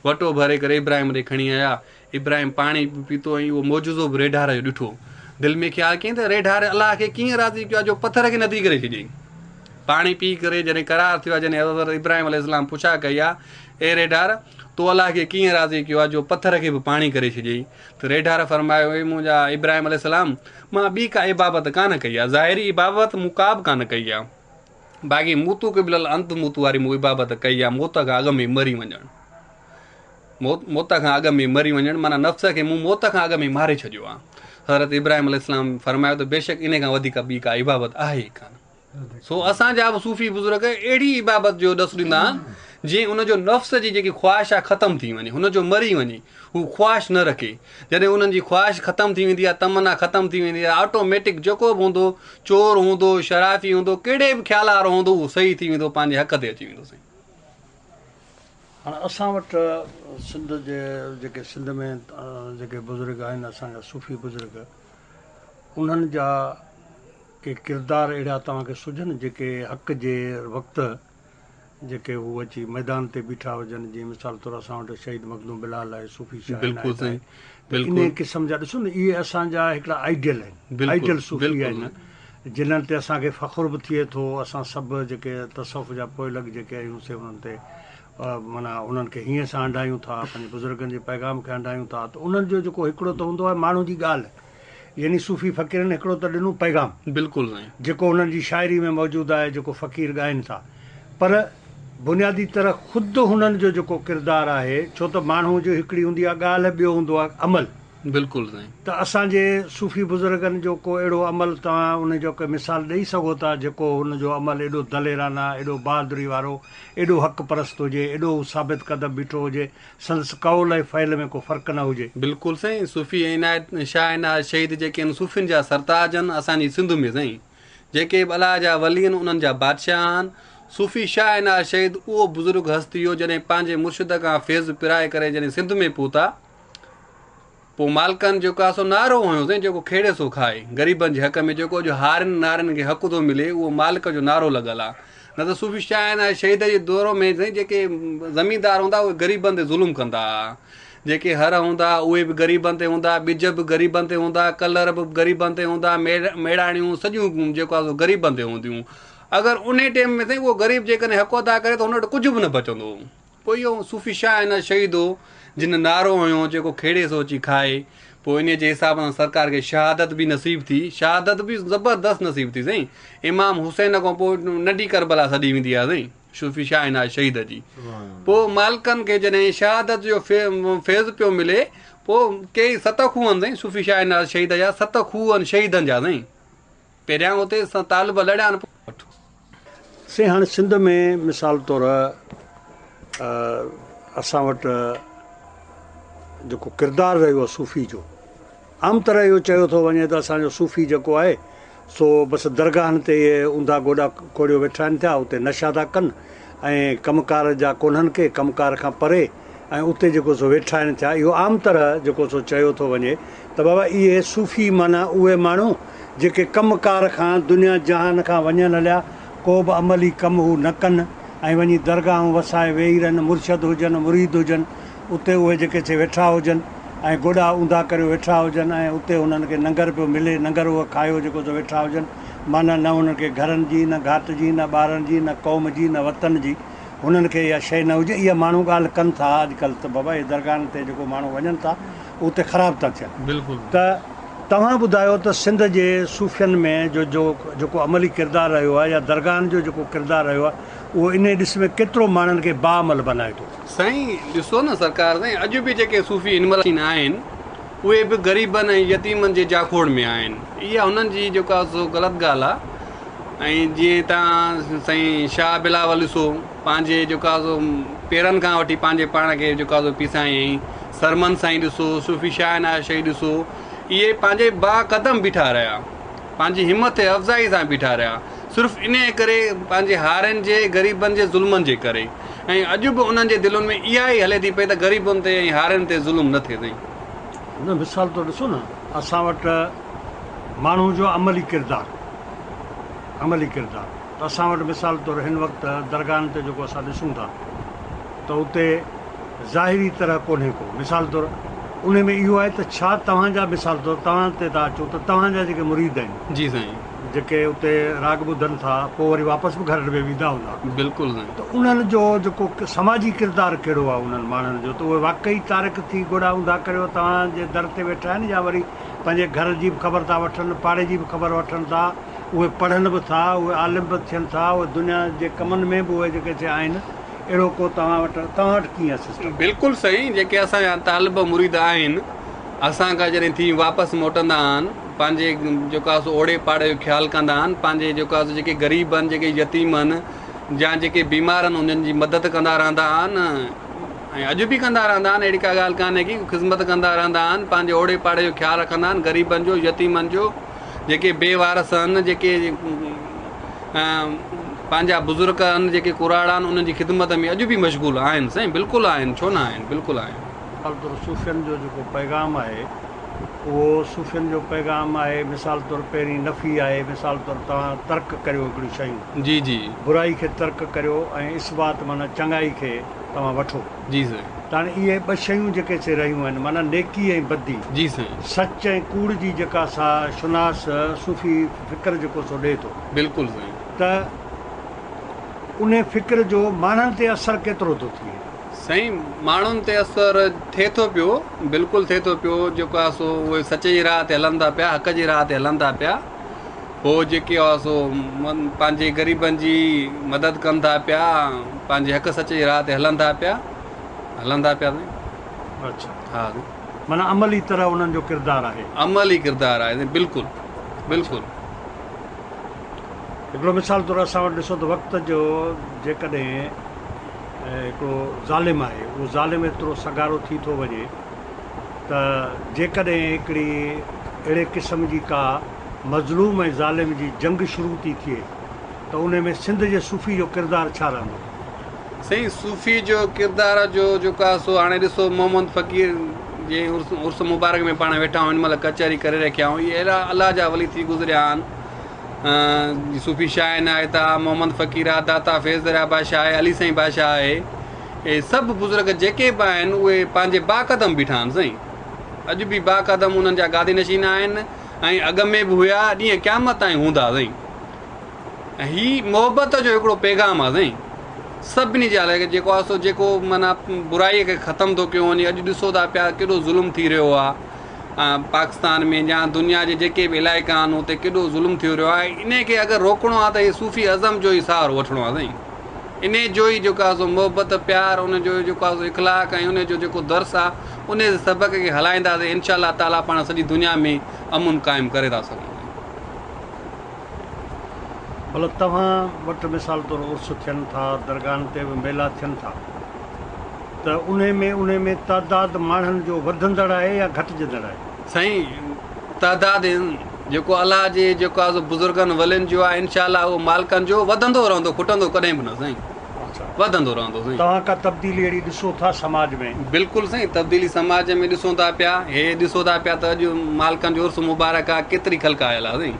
وٽو ڀري ڪري ابراهيم ڏي کڻي آيا ابراهيم پاڻي به پيتو ۽ اهو معجزو به ريڍار جو ڏٺو دل ۾ خيال ڪيائين ته ريڍار الله کي ڪيئن راضي ڪيو آهي جو پٿر کي ندي ڪري ڇڏيائين پاڻي پي ڪري جڏهن قرار ٿيو آهي جڏهن حضرت ابراهيم عليه السلام پڇا ڪئي آهي اي ريڍار تو الله کي ڪيئن راضي ڪيو آهي جو پٿر کي به پاڻي ڪري ڇڏيائين ته ريڍار فرمايو، اي منهنجا ابراهيم عليه السلام! مان ٻي ڪا عبادت ڪانه ڪئي آهي، ظاهري عبادت مون ڪا به ڪانه ڪئي آهي، باقي موتوا قبل الانت موتوا واري مون عبادت ڪئي آهي، موت کان اڳ ۾ مري وڃڻ، موت کان اڳ ۾ مري وڃڻ معنيٰ نفس کي مون موت کان اڳ ۾ ماري ڇڏيو آهي. حضرت ابراهيم عليه السلام فرمايو ته بيشڪ انهي کان وڌيڪ ٻي ڪا عبادت آهي ئي ڪانه. سو اسان جا به صوفي بزرگ اهڙي عبادت جو ڏس ڏيندا آهن جيئن ان جو نفس جي جيڪي خواهش آهي ختم ٿي وڃي هن جو مري وڃي هو خواهش نه رکي جڏهن انهن جي خواهش ختم ٿي ويندي آهي تمنا ختم ٿي ويندي آهي آٽوميٽڪ جيڪو به هوندو چور هوندو شرافي هوندو ڪهڙي به خيال وارو هوندو اهو صحيح ٿي ويندو پنهنجي حق تي اچي ويندو سائين. هاڻ اسان وٽ سنڌ جي جيڪي سنڌ ۾ جيڪي بزرگ آهن اسان جا صوفي بزرگ انهن جا ڪي ڪردار اهڙا توهان کي سجهن جيڪي حق جي وقت جيڪي هو اچي ميدان تي بيٺا هجن جيئن مثال طور اسان وٽ شهيد مخدوم بلال آهي صوفي شاهه عنايت آهي ته انهي قسم جا ڏسو نه اهي اسان جا هڪڙا آئيڊيل آهن آئيڊيل صوفي آهن جنهن تي اسان کي فخر به ٿئي ٿو اسان سڀ جيڪي تصوف جا پوئلڳ جيڪي آهيون سي انهن تي معنيٰ انهن کي هينئين سان هنڊايون ٿا پنهنجي بزرگن جي پيغام کي هنڊايون ٿا ته انهن جو جيڪو هڪڙو ته هوندو آهي ماڻهو جي ڳالهه يعني صوفي فقيرن هڪڙو ته ڏنو پيغام. بلڪل سائين. جيڪو انهن جي شاعري ۾ موجود آهي جيڪو فقير ڳائن ٿا پر بنيادي طرح خود هنن جو جيڪو ڪردار آهي ڇو ته ماڻهو جو هڪڙي هوندي آهي ڳالهه ٻيو هوندو آهي عمل. بلڪل سائين. ته اسان جي صوفي بزرگن جو ڪو اهڙو عمل توهان ان جو ڪو مثال ڏئي سگهو ٿا جيڪو هن جو عمل ايڏو دليرانه ايڏو بهادري وارو ايڏو حق پرست هجي ايڏو هو ثابت قدم بيٺو هجي سندس قول ۽ فعل ۾ ڪو فرق نه هجي. بلڪل سائين صوفي عنايت شاهه عنايت شهيد جيڪي آهن صوفين جا سرتاج آهن اسان جي سنڌ ۾ سائين جيڪي به الله جا ولي آهن انهن جا بادشاهه آهن صوفي شاهه عنايت شهيد اهو بزرگ هستي هو جڏهن پنهنجي مرشد کان فيض پرائي ڪري جڏهن سنڌ ۾ پهتا پوء مالڪن جيڪو آهي سو نعرو هنيو سائين جيڪو کيڙي سو کائي غريبن جي حق ۾ جيڪو اڄ هارين نارين کي حق ٿو ملي اهو مالڪ جو نعرو لڳل آهي نه ته صوفي شاهه عنايت شهيد جي دور ۾ سائين جيڪي زميندار هوندا اهي غريبن تي ظلم ڪندا هئا جيڪي هر هوندا اهي به غريبن تي هوندا ٻج به غريبن تي هوندا ڪلر به غريبن تي هوندا ميڙاڻيون سڄيون جيڪو آهي سو غريبن تي هونديون اگر انهي ٽيم ۾ سائين اهو غريب جيڪڏهن حق ادا ڪري ته هن وٽ ڪجهه به نه بچندو هو. پوء اهو صوفي شاهه عنايت شهيد هو، جن نعرو هنيو، جيڪو کيڙي سو اچي کائي. پوء انهيء جي حساب سان سرڪار کي شهادت به نصيب ٿي. شهادت به زبردست نصيب ٿي سائين. امام حسين کان پوء ننڍي ڪربلا سڏي ويندي آهي سائين صوفي شاهه عنايت شهيد جي. پوء مالڪن کي جڏهن شهادت جو فيض پيو ملي، پوء ڪيئي ست کوهه آهن سائين صوفي شاهه عنايت شهيد جا ست کوهه آهن شهيدن جا سائين. پهريان اتي طالب لڙيا آهن پوء وٺ. سائين هاڻي سنڌ ۾ مثال طور اسان وٽ جيڪو ڪردار رهيو آهي صوفي جو عام طرح اهو چيو ٿو وڃي ته اسان جو صوفي جيڪو آهي سو بس درگاهن تي اهي اونڌا گوڏا کوڙيو ويٺا آهن ٿيا اتي نشا ٿا ڪن ۽ ڪم ڪار جا ڪونهن ڪي ڪم ڪار کان پري ۽ اتي جيڪو سو ويٺا آهن ٿيا اهو عام طرح جيڪو سو چيو ٿو وڃي ته بابا اهي صوفي معنيٰ اهي ماڻهو جيڪي ڪم ڪار کان دنيا جهان کان وڃن هليا ڪو به عملي ڪم هو نه ڪن ۽ وڃي درگاهون وسائي ويهي رهن مرشد هجن مريد هجن اتي اهي جيڪي سي ويٺا هجن ۽ گوڏا اونڌا ڪريو ويٺا هجن ۽ اتي هنن کي ننگر پيو ملي ننگر اهي کايو جيڪو سو ويٺا هجن معنيٰ نه هنن کي گهرن جي نه گهاٽ جي نه ٻارن جي نه قوم جي نه وطن جي هنن کي اها شيء نه هجي، اها ماڻهو ڳالهه ڪن ٿا اڄڪلهه ته بابا اهي درگاهن تي جيڪو ماڻهو وڃن ٿا اتي خراب ٿا ٿين ته توهان ٻڌايو ته سنڌ جي صوفين ۾ جو جو جيڪو عملي ڪردار رهيو آهي يا درگاهن جو جيڪو ڪردار رهيو آهي اهو انهي ڏس ۾ ڪيترو ماڻهن کي باعمل بنائي ٿو. سائين ڏسو نه سرڪار سائين اڄ به جيڪي صوفي هن مهل آهن اهي به غريبن ۽ يتيمن جي جاکوڙ ۾ آهن اها هنن جي جيڪا سو غلط ڳالهه آهي. ۽ جيئن توهان سائين شاهه بلاول ڏسو پنهنجي جيڪو آهي سو پيرن کان وٺي پنهنجي پاڻ کي جيڪو آهي سو پيسايائين، سرمد سائين ڏسو، صوفي شاهه عنايت شهيد ڏسو، اهي پنهنجي با قدم بيٺا رهيا، پنهنجي همت افزائي سان بيٺا رهيا، صرف انهيء ڪري پنهنجي هارين جي غريبن جي ظلمن جي ڪري ۽ اڄ به انهن جي دلن ۾ اها ئي هلي ٿي پئي ته غريبن تي ۽ هارين تي ظلم نه ٿئي سائين. نه مثال طور ڏسو نه اسان وٽ ماڻهو جو عملي ڪردار عملي ڪردار ته اسان وٽ مثال طور هن وقت درگاهن تي جيڪو اسان ڏسون ٿا ته اتي ظاهري طرح ڪونهي ڪو مثال طور انهي ۾ اهو آهي ته ڇا توهان جا مثال طور توهان تي ٿا اچون ته توهان جا جيڪي مريد آهن جي سائين. جيڪي اتي راڳ ٻڌن ٿا پوء وري واپس به گهرن ۾ ويندا هوندا. بلڪل سائين. ته انهن جو جيڪو سماجي ڪردار ڪهڙو آهي انهن ماڻهن جو ته اهي واقعي تارڪ ٿي گوڏا اونڌا ڪريو توهان جي در تي ويٺا آهن يا وري پنهنجي گهر جي به خبر ٿا وٺن پاڙي جي به خبر وٺن ٿا اهي پڙهن به ٿا اهي عالم به ٿين ٿا اهي دنيا جي ڪمن ۾ به اهي جيڪي سي آهن اهڙو ڪو توهان وٽ توهان وٽ ڪيئن آهي سسٽم. بلڪل سائين جيڪي اسان جا طالب مريد آهن اسان کان جڏهن ٿي واپس موٽندا آهن پنهنجي جيڪو آهي سو اوڙي پاڙي جو خيال ڪندا آهن پنهنجي جيڪو آهي سو جيڪي غريب آهن جيڪي يتيم آهن يا جيڪي بيمار آهن انهن جي مدد ڪندا رهندا آهن ۽ اڄ به ڪندا رهندا آهن اهڙي ڪا ڳالهه ڪانهي ڪي خدمت ڪندا رهندا آهن پنهنجي اوڙي پاڙي جو خيال رکندا آهن غريبن جو يتيمن جو جيڪي بي وارث آهن جيڪي پنهنجا بزرگ آهن جيڪي ڪراڙا آهن انهن جي خدمت ۾ اڄ به مشغول آهن سائين بلڪل آهن ڇو نه آهن بلڪل آهن. مثال طور صوفين جو جيڪو پيغام آهي اهو صوفين جو پيغام آهي مثال طور پهرين نفي آهي مثال طور توهان ترڪ ڪريو هڪڙيون شيون جي جي. برائي کي ترڪ ڪريو ۽ اثبات معنيٰ چڱائي کي توهان وٺو. جي سائين. ته هاڻي اهي ٻه شيون جيڪي سي رهيون آهن معنيٰ نيڪي ۽ بدي. جي سائين. سچ ۽ ڪوڙ جي جيڪا سا شناس صوفي فڪر جيڪو سو ڏئي ٿو. بلڪل سائين. ته انهي فڪر جو ماڻهن تي اثر ڪيترو ٿو ٿئي؟ سائين ماڻهن تي اثر ٿئي ٿو پيو بلڪل ٿئي ٿو پيو جيڪو آهي سو اهي سچ جي راهه تي هلن ٿا پيا حق جي راهه تي هلن ٿا پيا هو جيڪي آهي سو پنهنجي غريبن جي مدد ڪن ٿا پيا پنهنجي حق سچ جي راهه تي هلن ٿا پيا هلن ٿا پيا سائين. اڇا ها. معنيٰ عملي طرح انهن جو ڪردار آهي. عملي ڪردار آهي سائين بلڪل بلڪل. هڪڙو مثال طور اسان وٽ ڏسو ته وقت جو جيڪڏهن هڪڙو ظالم آهي اهو ظالم ايترو سگهارو ٿي ٿو وڃي ته جيڪڏهن هڪڙي اهڙي قسم جي ڪا مظلوم ۽ ظالم جي جنگ شروع ٿي ٿئي ته انهي ۾ سنڌ جي صوفي جو ڪردار ڇا رهندو؟ سائين صوفي جو ڪردار جو جيڪو آهي سو هاڻي ڏسو محمد فقير جي عرس عرس مبارڪ ۾ پاڻ ويٺا آهيون هن مهل ڪچهري ڪري رکيا آهيون اهي اهڙا الله جا ولي ٿي گذريا آهن صوفي شاهه عنايت آ محمد فقير آ داتا فيض دريا بادشاهه آهي علي سائين بادشاهه آهي اهي سڀ بزرگ جيڪي به آهن اهي پنهنجي باقدم بيٺا آهن سائين اڄ به باقدم انهن جا گادي نشين آهن ۽ اڳ ۾ به هيا ڏينهن قيامت تائين هوندا سائين ۽ هي محبت جو هڪڙو پيغام آ سائين سڀني جي لاء جيڪو آ سو جيڪو معنيٰ برائي کي ختم ٿو ڪيو وڃي اڄ ڏسو ٿا پيا ڪيڏو ظلم ٿي رهيو آ پاڪستان ۾ يا دنيا جي جيڪي به علائقا آهن اتي ڪيڏو ظلم ٿي رهيو آهي انهي کي اگر روڪڻو آ ته هي صوفي ازم جو ئي سهارو وٺڻو آ سائين انهي جو ئي جيڪو آ سو محبت پيار ان جو جيڪو آ سو اخلاق ۽ ان جو جيڪو درس آ انهي سبق کي هلائينداسين انشاء الله تعالي پاڻ سڄي دنيا ۾ امن قائم ڪري ٿا سگهون. ڀلا توهان وٽ مثال طور عرس ٿين ٿا، درگاهن تي به ميلا ٿين ٿا ته انهي ۾ انهي ۾ تعداد ماڻهن جو وڌندڙ آهي يا گهٽجندڙ آهي؟ سائين تعداد جيڪو الله جي جيڪو آهي سو بزرگن ولين جو آهي انشاء الله اهو مالڪن جو وڌندو رهندو کٽندو ڪڏهن به نه سائين. وڌندو رهندو سائين. توهان ڪا تبديلي اهڙي ڏسو ٿا سماج ۾؟ بلڪل سائين تبديلي سماج ۾ ڏسون ٿا پيا هي ڏسو ٿا پيا ته اڄ مالڪن جو عرس مبارڪ آ ڪيتري خلق آيل آ سائين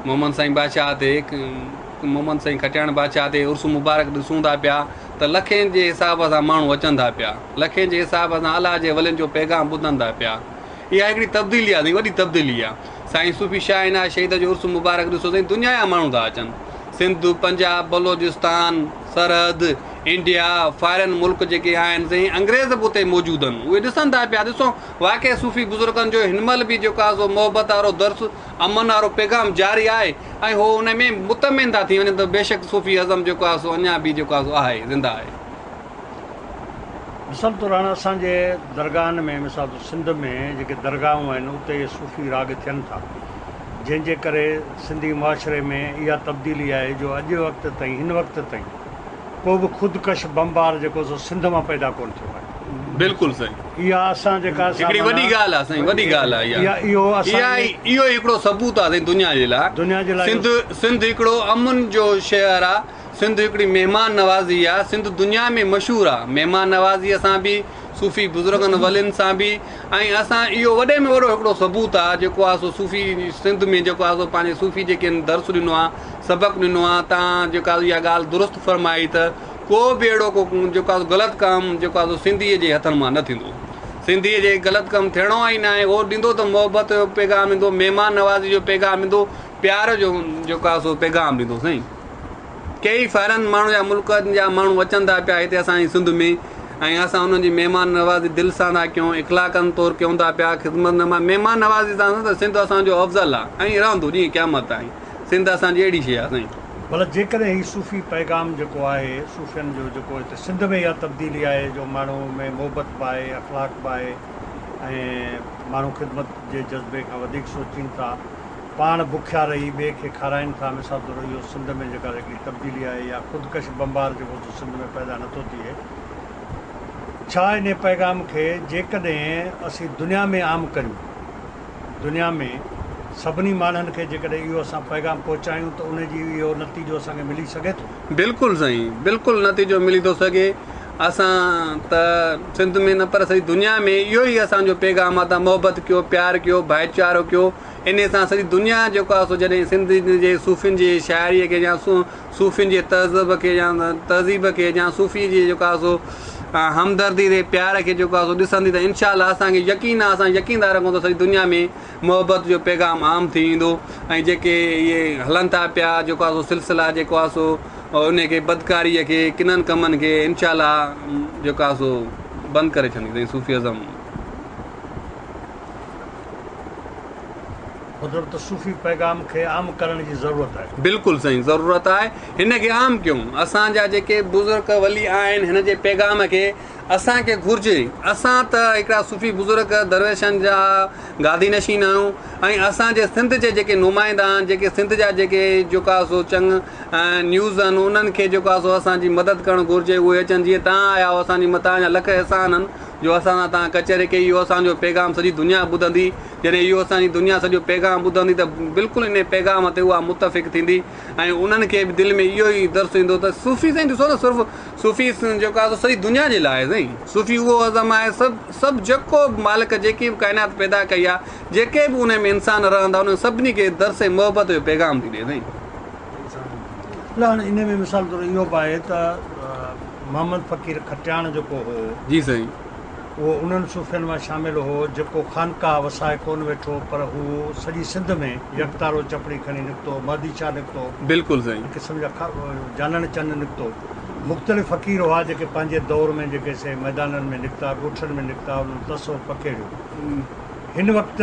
محمد سائين بادشاهه تي محمد سائين کٽياڻ بادشاهه تي عرس مبارڪ ڏسون ٿا پيا ته لکين جي حساب سان ماڻهو اچن ٿا پيا لکين جي حساب سان الله جي ولين جو پيغام ٻڌن ٿا پيا اها هڪڙي تبديلي آ سائين وڏي تبديلي آ سائين صوفي شاهه عنايت شهيد جو عرس مبارڪ ڏسو سائين دنيا جا ماڻهو ٿا اچن سنڌ پنجاب بلوچستان سرحد انڊيا فارين ملڪ جيڪي آهن سائين انگريز به اتي موجود آهن اهي ڏسن ٿا پيا ڏسو واقعي صوفي بزرگن جو هن مهل به جيڪو آهي سو محبت وارو درس امن وارو پيغام جاري آهي ۽ هو ان ۾ مطمئن ٿا ٿي وڃن ته بيشڪ صوفي ازم جيڪو آهي سو اڃا به جيڪو آهي سو آهي زنده آهي. مثال طور هاڻ اسان جي درگاهن ۾ مثال طور سنڌ ۾ جيڪي درگاهون آهن اتي صوفي راڳ ٿين ٿا جنهن جي ڪري سنڌي معاشري ۾ اها تبديلي آئي جو اڄ وقت تائين هن وقت تائين ڪو به خودڪش بمبار جيڪو سو سنڌ مان پيدا ڪونه ٿيو آهي. بلڪل سائين. اها اسان جيڪا سا هڪڙي وڏي ڳالهه آهي سائين وڏي ڳالهه آهي اها. اهو اسان اها اهو هڪڙو ثبوت آهي سائين دنيا جي لاء. دنيا جي لاء سنڌ سنڌ هڪڙو امن جو شهر آهي. سنڌ هڪڙي مهمان نوازي آهي. سنڌ دنيا ۾ مشهور آهي مهمان نوازيء سان به صوفي بزرگن ولين سان به ۽ اسان اهو وڏي ۾ وڏو هڪڙو ثبوت آ جيڪو آ سو صوفي سنڌ ۾ جيڪو آ سو پنهنجي صوفي جيڪي آهن درس ڏنو آ سبق ڏنو آ تان جيڪا اها ڳالهه درست فرمائي ته ڪو به اهڙو ڪو جيڪو آ سو غلط ڪم جيڪو آ سو سنڌيء جي هٿن مان نه ٿيندو سنڌيء جي غلط ڪم ٿيڻو ئي ناهي اهو ڏيندو ته محبت جو پيغام ڏيندو مهمان نوازي جو پيغام ڏيندو پيار جو جيڪو آ سو پيغام ڏيندو سائين. ڪيئي فارن ماڻهن جا ملڪن جا ماڻهو اچن ٿا پيا هتي اسان جي سنڌ ۾ ۽ اسان انهن جي مهمان نوازي دل سان ٿا ڪيون اخلاقن طور ڪيون ٿا پيا خدمت مهمان نوازي سان ته سنڌ اسان جو افضل آ ۽ رهندو ڏينهن قيامت تائين سنڌ اسان جي اهڙي شيء آ سائين. ڀلا جيڪڏهن هي صوفي پيغام جيڪو آهي صوفين جو جيڪو هتي سنڌ ۾ اها تبديلي آهي جو ماڻهو ۾ محبت به آهي اخلاق به آهي ۽ ماڻهو خدمت جي جذبي کان وڌيڪ سوچين ٿا پاڻ بکيا رهي ٻئي کي کارائين ٿا مثال طور اهو سنڌ ۾ جيڪا هڪڙي تبديلي آهي يا خودڪش بمبار جيڪو سو سنڌ ۾ پيدا نٿو ٿئي ڇا انهي پيغام کي جيڪڏهن اسين دنيا ۾ عام ڪريون دنيا ۾ سڀني ماڻهن کي جيڪڏهن اهو اسان پيغام پهچايون ته انهي جي اهو نتيجو اسان کي ملي سگهي ٿو؟ بلڪل سائين بلڪل نتيجو ملي ٿو سگهي اسان ته سنڌ ۾ نه پر سڄي دنيا ۾ اهو ئي اسان جو پيغام آ ته محبت ڪيو پيار ڪيو ڀائيچارو ڪيو انهيء سان سڄي دنيا جيڪو آهي سو جڏهن سنڌ جي صوفين جي شاعريء کي يا صوفين جي تهذب کي يا تهذيب کي يا صوفي جي جيڪو آهي سو همدردي تي پيار کي جيڪو آهي سو ڏسندي ته انشاء الله اسان کي يقين آهي اسان يقين ٿا رکون ته سڄي دنيا ۾ محبت جو پيغام عام ٿي ويندو ۽ جيڪي اهي هلن ٿا پيا جيڪو آهي سو سلسلا جيڪو آهي سو انهي کي بدڪاريء کي ڪنن ڪمن کي انشاء الله جيڪو آهي سو بند ڪري ڇڏيندي صوفي ازم. مطلب ته صوفي پيغام کي عام ڪرڻ جي ضرورت آهي. بلڪل سائين ضرورت آهي هن کي عام ڪيون اسان جا جيڪي بزرگ ولي آهن هن جي پيغام کي اسان کي گهرجي اسان ته هڪڙا صوفي بزرگ درويشن جا گادي نشين آهيون ۽ اسان جي سنڌ جي جيڪي نمائندا آهن جيڪي سنڌ جا جيڪي جيڪو آهي سو چڱ نيوز آهن انهن کي جيڪو آهي سو اسان جي مدد ڪرڻ گهرجي اهي اچن جيئن تان آيا آهيو اسان جي متان جا لک احسان آهن جو اسان سان توهان ڪچهري ڪئي اهو اسان جو پيغام سڄي دنيا ٻڌندي جڏهن اهو اسان جي دنيا سڄو پيغام ٻڌندي ته بلڪل انهي پيغام تي اها متفق ٿيندي ۽ انهن کي به دل ۾ اهو ئي درس ايندو ته صوفي سائين ڏسو نه صرف صوفي جيڪو آهي سو سڄي دنيا جي لاء آهي سائين صوفي اهو ازم آهي سڀ سڀ جيڪو به مالڪ جيڪي به ڪائنات پيدا ڪئي آهي جيڪي به انهي ۾ انسان رهندا انهن سڀني کي درس محبت جو پيغام ٿي ڏي سائين. نه هاڻي انهي ۾ مثال طور اهو به آهي ته محمد فقير کٽياڻ جيڪو هو. جي سائين. اهو انهن صوفين مان شامل هو جيڪو خانقاهه وسائي ڪونه ويٺو پر هو سڄي سنڌ ۾ يڪتارو چپڙي کڻي نڪتو، مهدي شاهه نڪتو. بلڪل سائين. هڪ قسم جا جانڻ چن نڪتو. مختلف فقير هئا جيڪي پنهنجي دور ۾ جيڪي سي ميدانن ۾ نڪتا، ڳوٺن ۾ نڪتا انهن تصوف پکيڙيو. هن وقت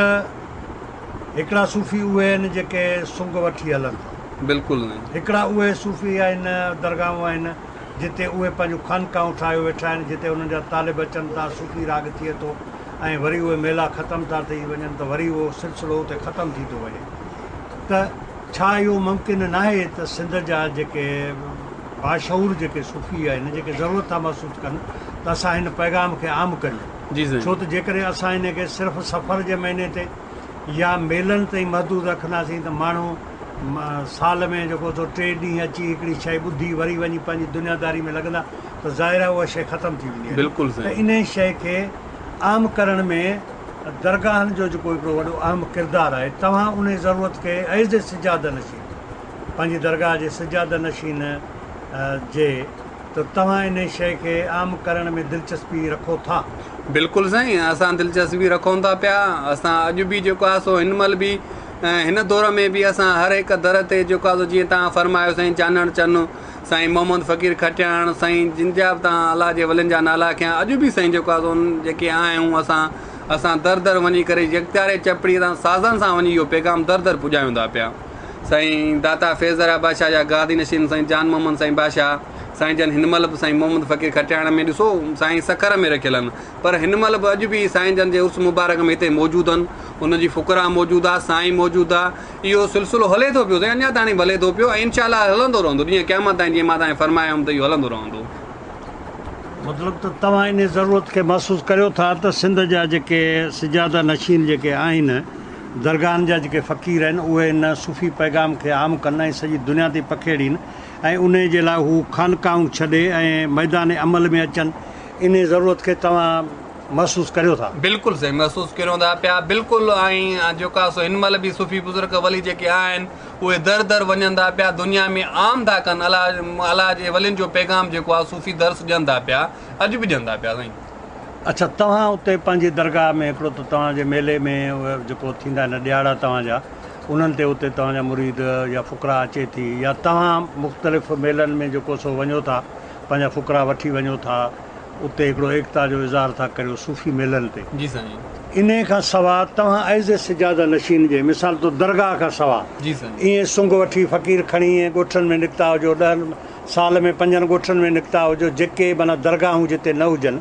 هڪڙا صوفي اهي آهن جيڪي سنگ وٺي هلن ٿا. بلڪل سائين. هڪڙا اهي صوفي آهن درگاهون آهن جتي اهي پنهنجون خانقاهون ٺاهيو ويٺا آهن جتي انهن جا طالب اچن ٿا صوفي راڳ ٿئي ٿو ۽ وري اهي ميلا ختم ٿا ٿي وڃن ته وري اهو سلسلو اتي ختم ٿي ٿو وڃي ته ڇا اهو ممڪن ناهي ته سنڌ جا جيڪي باشعور جيڪي صوفي آهن جيڪي ضرورت ٿا محسوس ڪن ته اسان هن پيغام کي عام ڪريون جي سائين. ڇو ته جيڪڏهن اسان ان کي صرف صفر جي مهيني تي يا ميلن تائين محدود رکنداسين ته ماڻهو سال ۾ جيڪو سو ٽي ڏينهن اچي هڪڙي شيء ٻڌي وري وڃي پنهنجي دنياداري ۾ لڳندا ته ظاهر آهي اها شيء ختم ٿي ويندي بلڪل ته سائين. انهي شيء کي عام ڪرڻ ۾ درگاهن جو جيڪو هڪڙو وڏو اهم ڪردار آهي توهان انهي ضرورت کي ايز اي سجاده نشين پنهنجي درگاهه جي سجاده نشين جي ته توهان انهي شيء کي عام ڪرڻ ۾ دلچسپي رکو ٿا؟ بلڪل سائين اسان دلچسپي رکون ٿا پيا اسان اڄ به جيڪو آهي سو هن مهل به ۽ هن دور ۾ به اسان هر هڪ در تي جيڪو آهي سو جيئن توهان فرمايو سائين چانڻ چن سائين محمد فقير کٽياڻ سائين جن جا به توهان الله جي ولين جا نالا کنيا اڄ به سائين جيڪو آهي سو جيڪي آهيون اسان اسان در در وڃي ڪري يڪتاري چپڙي تان سازن سان وڃي اهو پيغام در در پڄايون ٿا پيا سائين داتا فيض دريا بادشاهه جا گادي نشين سائين جان محمد سائين بادشاهه سائين جن هن مهل به سائين محمد فقير کٽياڻ ۾ ڏسو سائين سکر ۾ رکيل آهن پر هن مهل به اڄ به سائين جن جي عرس مبارڪ ۾ هتي موجود آهن ان جي فقراء موجود آ سائين موجود آ اهو سلسلو هلي ٿو پيو سائين اڃا تاڻي به هلي ٿو پيو ۽ انشاء الله هلندو رهندو ڏينهن قيامت تائين جيئن مان توهان کي فرمايو هيم ته اهو هلندو رهندو. مطلب ته توهان انهي ضرورت کي محسوس ڪريو ٿا ته سنڌ جا جيڪي سجاده نشين جيڪي آهن درگاهن جا جيڪي فقير آهن اهي ان صوفي پيغام کي عام ڪن ۽ سڄي دنيا تائين پکيڙين ۽ انهي جي لاء هو خانقاهون ڇڏي ۽ ميدان عمل ۾ اچن انهي ضرورت کي توهان محسوس ڪريو ٿا. بلڪل سائين محسوس ڪريون ٿا پيا بلڪل ۽ جيڪو آهي سو هن مهل به صوفي بزرگ ولي جيڪي آهن اهي در در وڃن ٿا پيا دنيا ۾ عام ٿا ڪن الله الله جي ولين جو پيغام جيڪو آهي صوفي درس ڏين ٿا پيا اڄ به ڏين ٿا پيا سائين. اڇا توهان اتي پنهنجي درگاهه ۾ هڪڙو ته توهان جي ميلي ۾ جيڪو ٿيندا آهن ڏهاڙا توهان جا انهن تي اتي توهان جا مريد يا فقراء اچي ٿي يا توهان مختلف ميلن ۾ جيڪو سو وڃو ٿا پنهنجا فقراء وٺي وڃو ٿا اتي هڪڙو ايڪتا جو اظهار ٿا ڪريو صوفي ميلن تي. جي سائين. انهيء کان سوا توهان ايز اي سجاده نشين جي مثال طور درگاهه کان سوا جي سائين. ائين سنگ وٺي فقير کڻي ائين ڳوٺن ۾ نڪتا هجو ڏهن سال ۾ پنجن ڳوٺن ۾ نڪتا هجو جيڪي معنيٰ درگاهون جتي نه هجن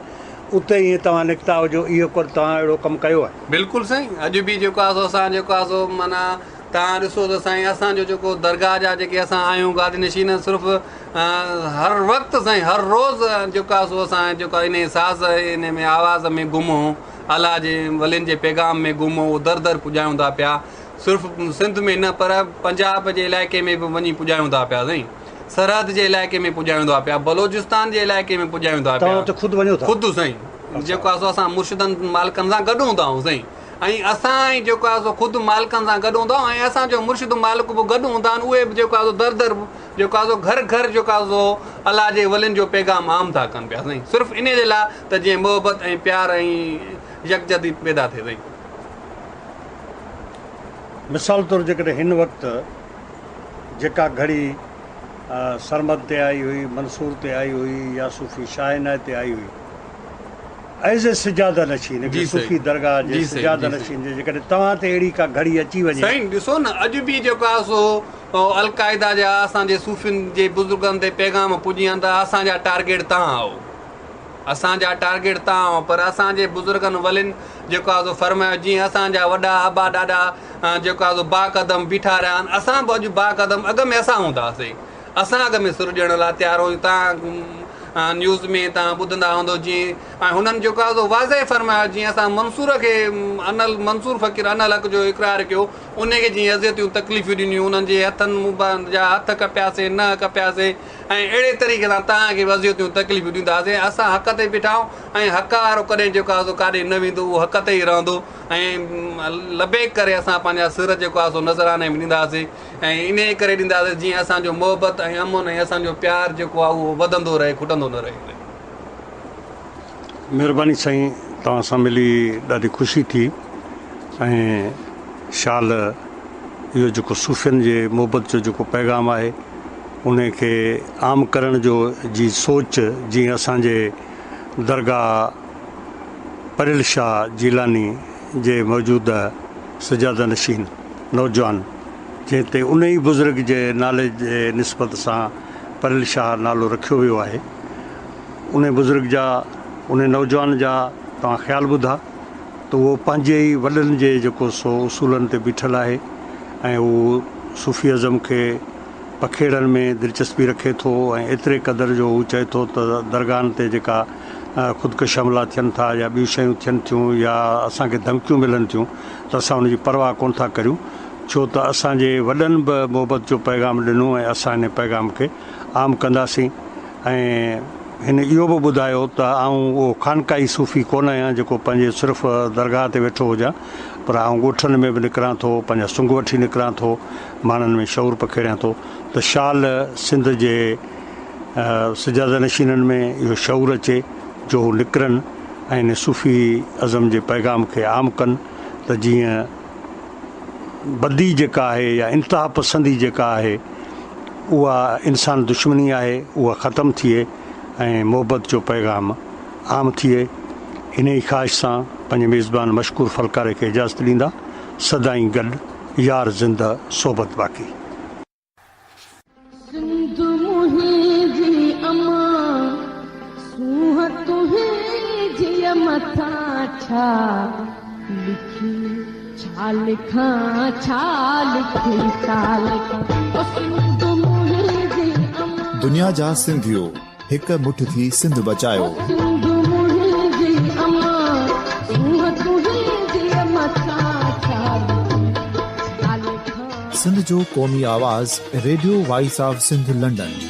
اتي ائين توهان نڪتا هجو اهو ڪو توهان اهڙو ڪم ڪيو آهي؟ بلڪل سائين اڄ به جيڪو آهي سو اسان جيڪو آهي سو معنيٰ توهان ڏسو ته سائين اسان جو جيڪو درگاهه جا جيڪي اسان آهيون گادي نشين صرف هر وقت سائين هر روز جيڪو آهي سو اسان جيڪو آهي انهي ساز انهي ۾ آواز ۾ گم هون الله جي ولين جي پيغام ۾ گم هون در در پڄايون ٿا پيا صرف سنڌ ۾ نه پر پنجاب جي علائقي ۾ به وڃي پڄايون ٿا پيا سائين سرحد جي علائقي ۾ پڄايون ٿا پيا بلوچستان جي علائقي ۾ پڄايون ٿا پيا اتي خود وڃو ٿا خود سائين جيڪو آهي سو اسان مرشدن مالڪن سان گڏ هوندا آهيون سائين ۽ اسان ئي جيڪو آهي سو خود مالڪن سان گڏ هوندا آهيون ۽ اسان جو مرشد مالڪ به گڏ هوندا آهن اهي به جيڪو آهي سو در در جيڪو آهي سو گهر گهر جيڪو آهي سو الله جي ولين جو پيغام عام ٿا ڪن پيا سائين صرف انهي جي لاء ته جيئن محبت ۽ پيار ۽ يڪجهتي پيدا ٿئي سائين. مثال طور جيڪڏهن هن وقت جيڪا گهڙي سرمد تي آئي هئي، منصور تي آئي هئي يا صوفي شاهه عنايت تي آئي هئي، ايز اي سجاده نشين هڪڙي صوفي درگاهه جي سجاده نشين جي جيڪڏهن توهان تي اهڙي ڪا گهڙي اچي وڃي. سائين ڏسو نه اڄ به جيڪو آهي سو القاعده جا اسان جي صوفين جي بزرگن تي پيغام پڄي ويا ته اسان جا ٽارگيٽ توهان آهو اسان جا ٽارگيٽ توهان آهو پر اسان جي بزرگن ولين جيڪو آهي سو فرمايو جيئن اسان جا وڏا ابا ڏاڏا جيڪو آهي سو باقدم بيٺا رهيا آهن اسان به اڄ باقدم اڳ ۾ اسان هوندا هئاسين اسان اڳ ۾ سر ڏيڻ لاء تيار آهيون توهان نيوز ۾ توهان ٻڌندا هوندو جيئن ۽ هنن جيڪو آهي سو واضح فرمايو جيئن اسان منصور کي انل منصور فقير انالحق جو اقرار ڪيو ان کي جيئن اذيتون تڪليفون ڏنيون انهن جي هٿن جا هٿ ڪپياسي ننهن ڪپياسي ۽ اهڙي طريقي سان توهان کي به اذيتون تڪليفون ڏينداسين اسان حق تي بيٺا آهيون ۽ حق وارو ڪڏهن جيڪو آهي سو ڪاڏي نه ويندو اهو حق تي ئي رهندو ۽ لبيڪ ڪري اسان پنهنجا سر جيڪو آهي سو نذراني ۾ ڏينداسين ۽ انهيء ڪري ڏينداسين جيئن اسان جو محبت ۽ امن ۽ اسان جو پيار جيڪو آهي اهو وڌندو رهي کٽندو نه رهي. مھرباني سائين توھان سان ملي ڏاڍي خوشي ٿي ۽ شال اھو جيڪو صوفين جي محبت جو جيڪو پيغام آھي انھي کي عام ڪرڻ جو جي سوچ جيئن اسان جي درگاھ پريل شاھ جيلاني جي موجوده سجاده نشين نوجوان جنهن تي ان ئي بزرگ جي نالي جي نسبت سان پريل شاهه نالو رکيو ويو آهي. انهي بزرگ جا انهي نوجوان جا توهان خيال ٻڌا ته اهو پنهنجي ئي وڏن جي جيڪو سو اصولن تي بيٺل آهي ۽ هو صوفي ازم کي پکيڙڻ ۾ دلچسپي رکي ٿو ۽ ايتري قدر جو هو چئي ٿو ته درگاهن تي جيڪا خودڪش حملا ٿين ٿا يا ٻيون شيون ٿين ٿيون يا اسان کي ڌمڪيون ملن ٿيون ته اسان ان جي پرواهه ڪونه ٿا ڪريون ڇو ته اسان جي وڏن به محبت جو پيغام ڏنو ۽ اسان ان پيغام کي عام ڪنداسين ۽ هن اهو به ٻڌايو ته آئون اهو خانقاهي صوفي ڪونه آهيان جيڪو پنهنجي صرف درگاهه تي ويٺو هجان پر آئون ڳوٺن ۾ به نڪران ٿو پنهنجا سنگ وٺي نڪران ٿو ماڻهن ۾ شعور پکيڙيان ٿو ته شال سنڌ جي سجاده نشينن ۾ اهو شعور اچي جو هو نڪرن ۽ ان صوفي ازم جي پيغام کي عام ڪن ته جيئن بدي جيڪا آهي يا انتها پسندي جيڪا آهي اها انسان دشمني آهي اها ختم ٿئي ۽ محبت جو پيغام عام ٿئي. انهي خواهش سان پنهنجي ميزبان مشڪور ڦلڪاري کي اجازت ڏيندا. سدائين گڏ يار زنده صحبت باقي. سنڌ منهنجي امان. ڇا لکي ڇا لکان ڇا لکي ڇا لکان او سنڌ منهنجي امان. دنيا جا سنڌيو هڪ مٺ ٿي سنڌ بچايو. او سنڌ منهنجي امان سونهن تنهنجي امان ڇا ڇا لکي ڇا لکان. سنڌ جو قومي آواز radio voice of Sindh London.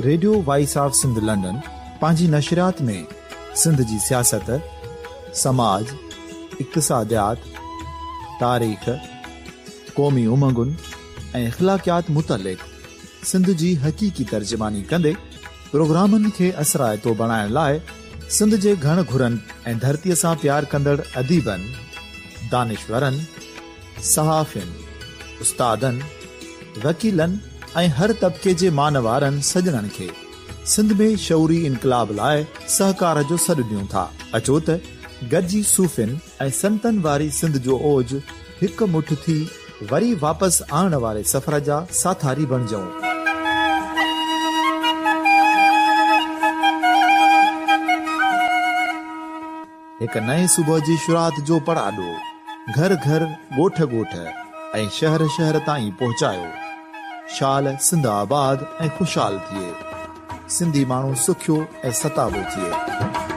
Radio voice of Sindh London پنهنجي نشريات ۾ سنڌ جي سياست، سماج، اقتصاديات، تاريخ، قومي امنگن ۽ اخلاقيات متعلق سنڌ جي حقيقي ترجماني ڪندي پروگرامن کي اثرائتو بڻائڻ لاء سنڌ جي گهڻ گهرن ۽ ڌرتي سان پيار ڪندڙ اديبن، دانشورن، صحافين، استادن، وڪيلن ۽ هر طبقي جي مان وارن سڄڻن کي سنڌ ۾ شعوري انقلاب لاء سهڪار جو سڏ ڏيون ٿا. اچو ته گڏجي صوفين ۽ سنتن واري سنڌ جو اوج هڪ مٺ ٿي وري واپس آڻڻ واري سفر جا ساٿاري بڻجون. هڪ نئين صبح جي شروعات جو پڙاڏو گهر گهر، ڳوٺ ڳوٺ ۽ شهر شهر تائين پهچايو. شال سنڌ آباد ۽ خوشحال ٿئي. سنڌي ماڻهو سکيو ۽ ستابو ٿئي.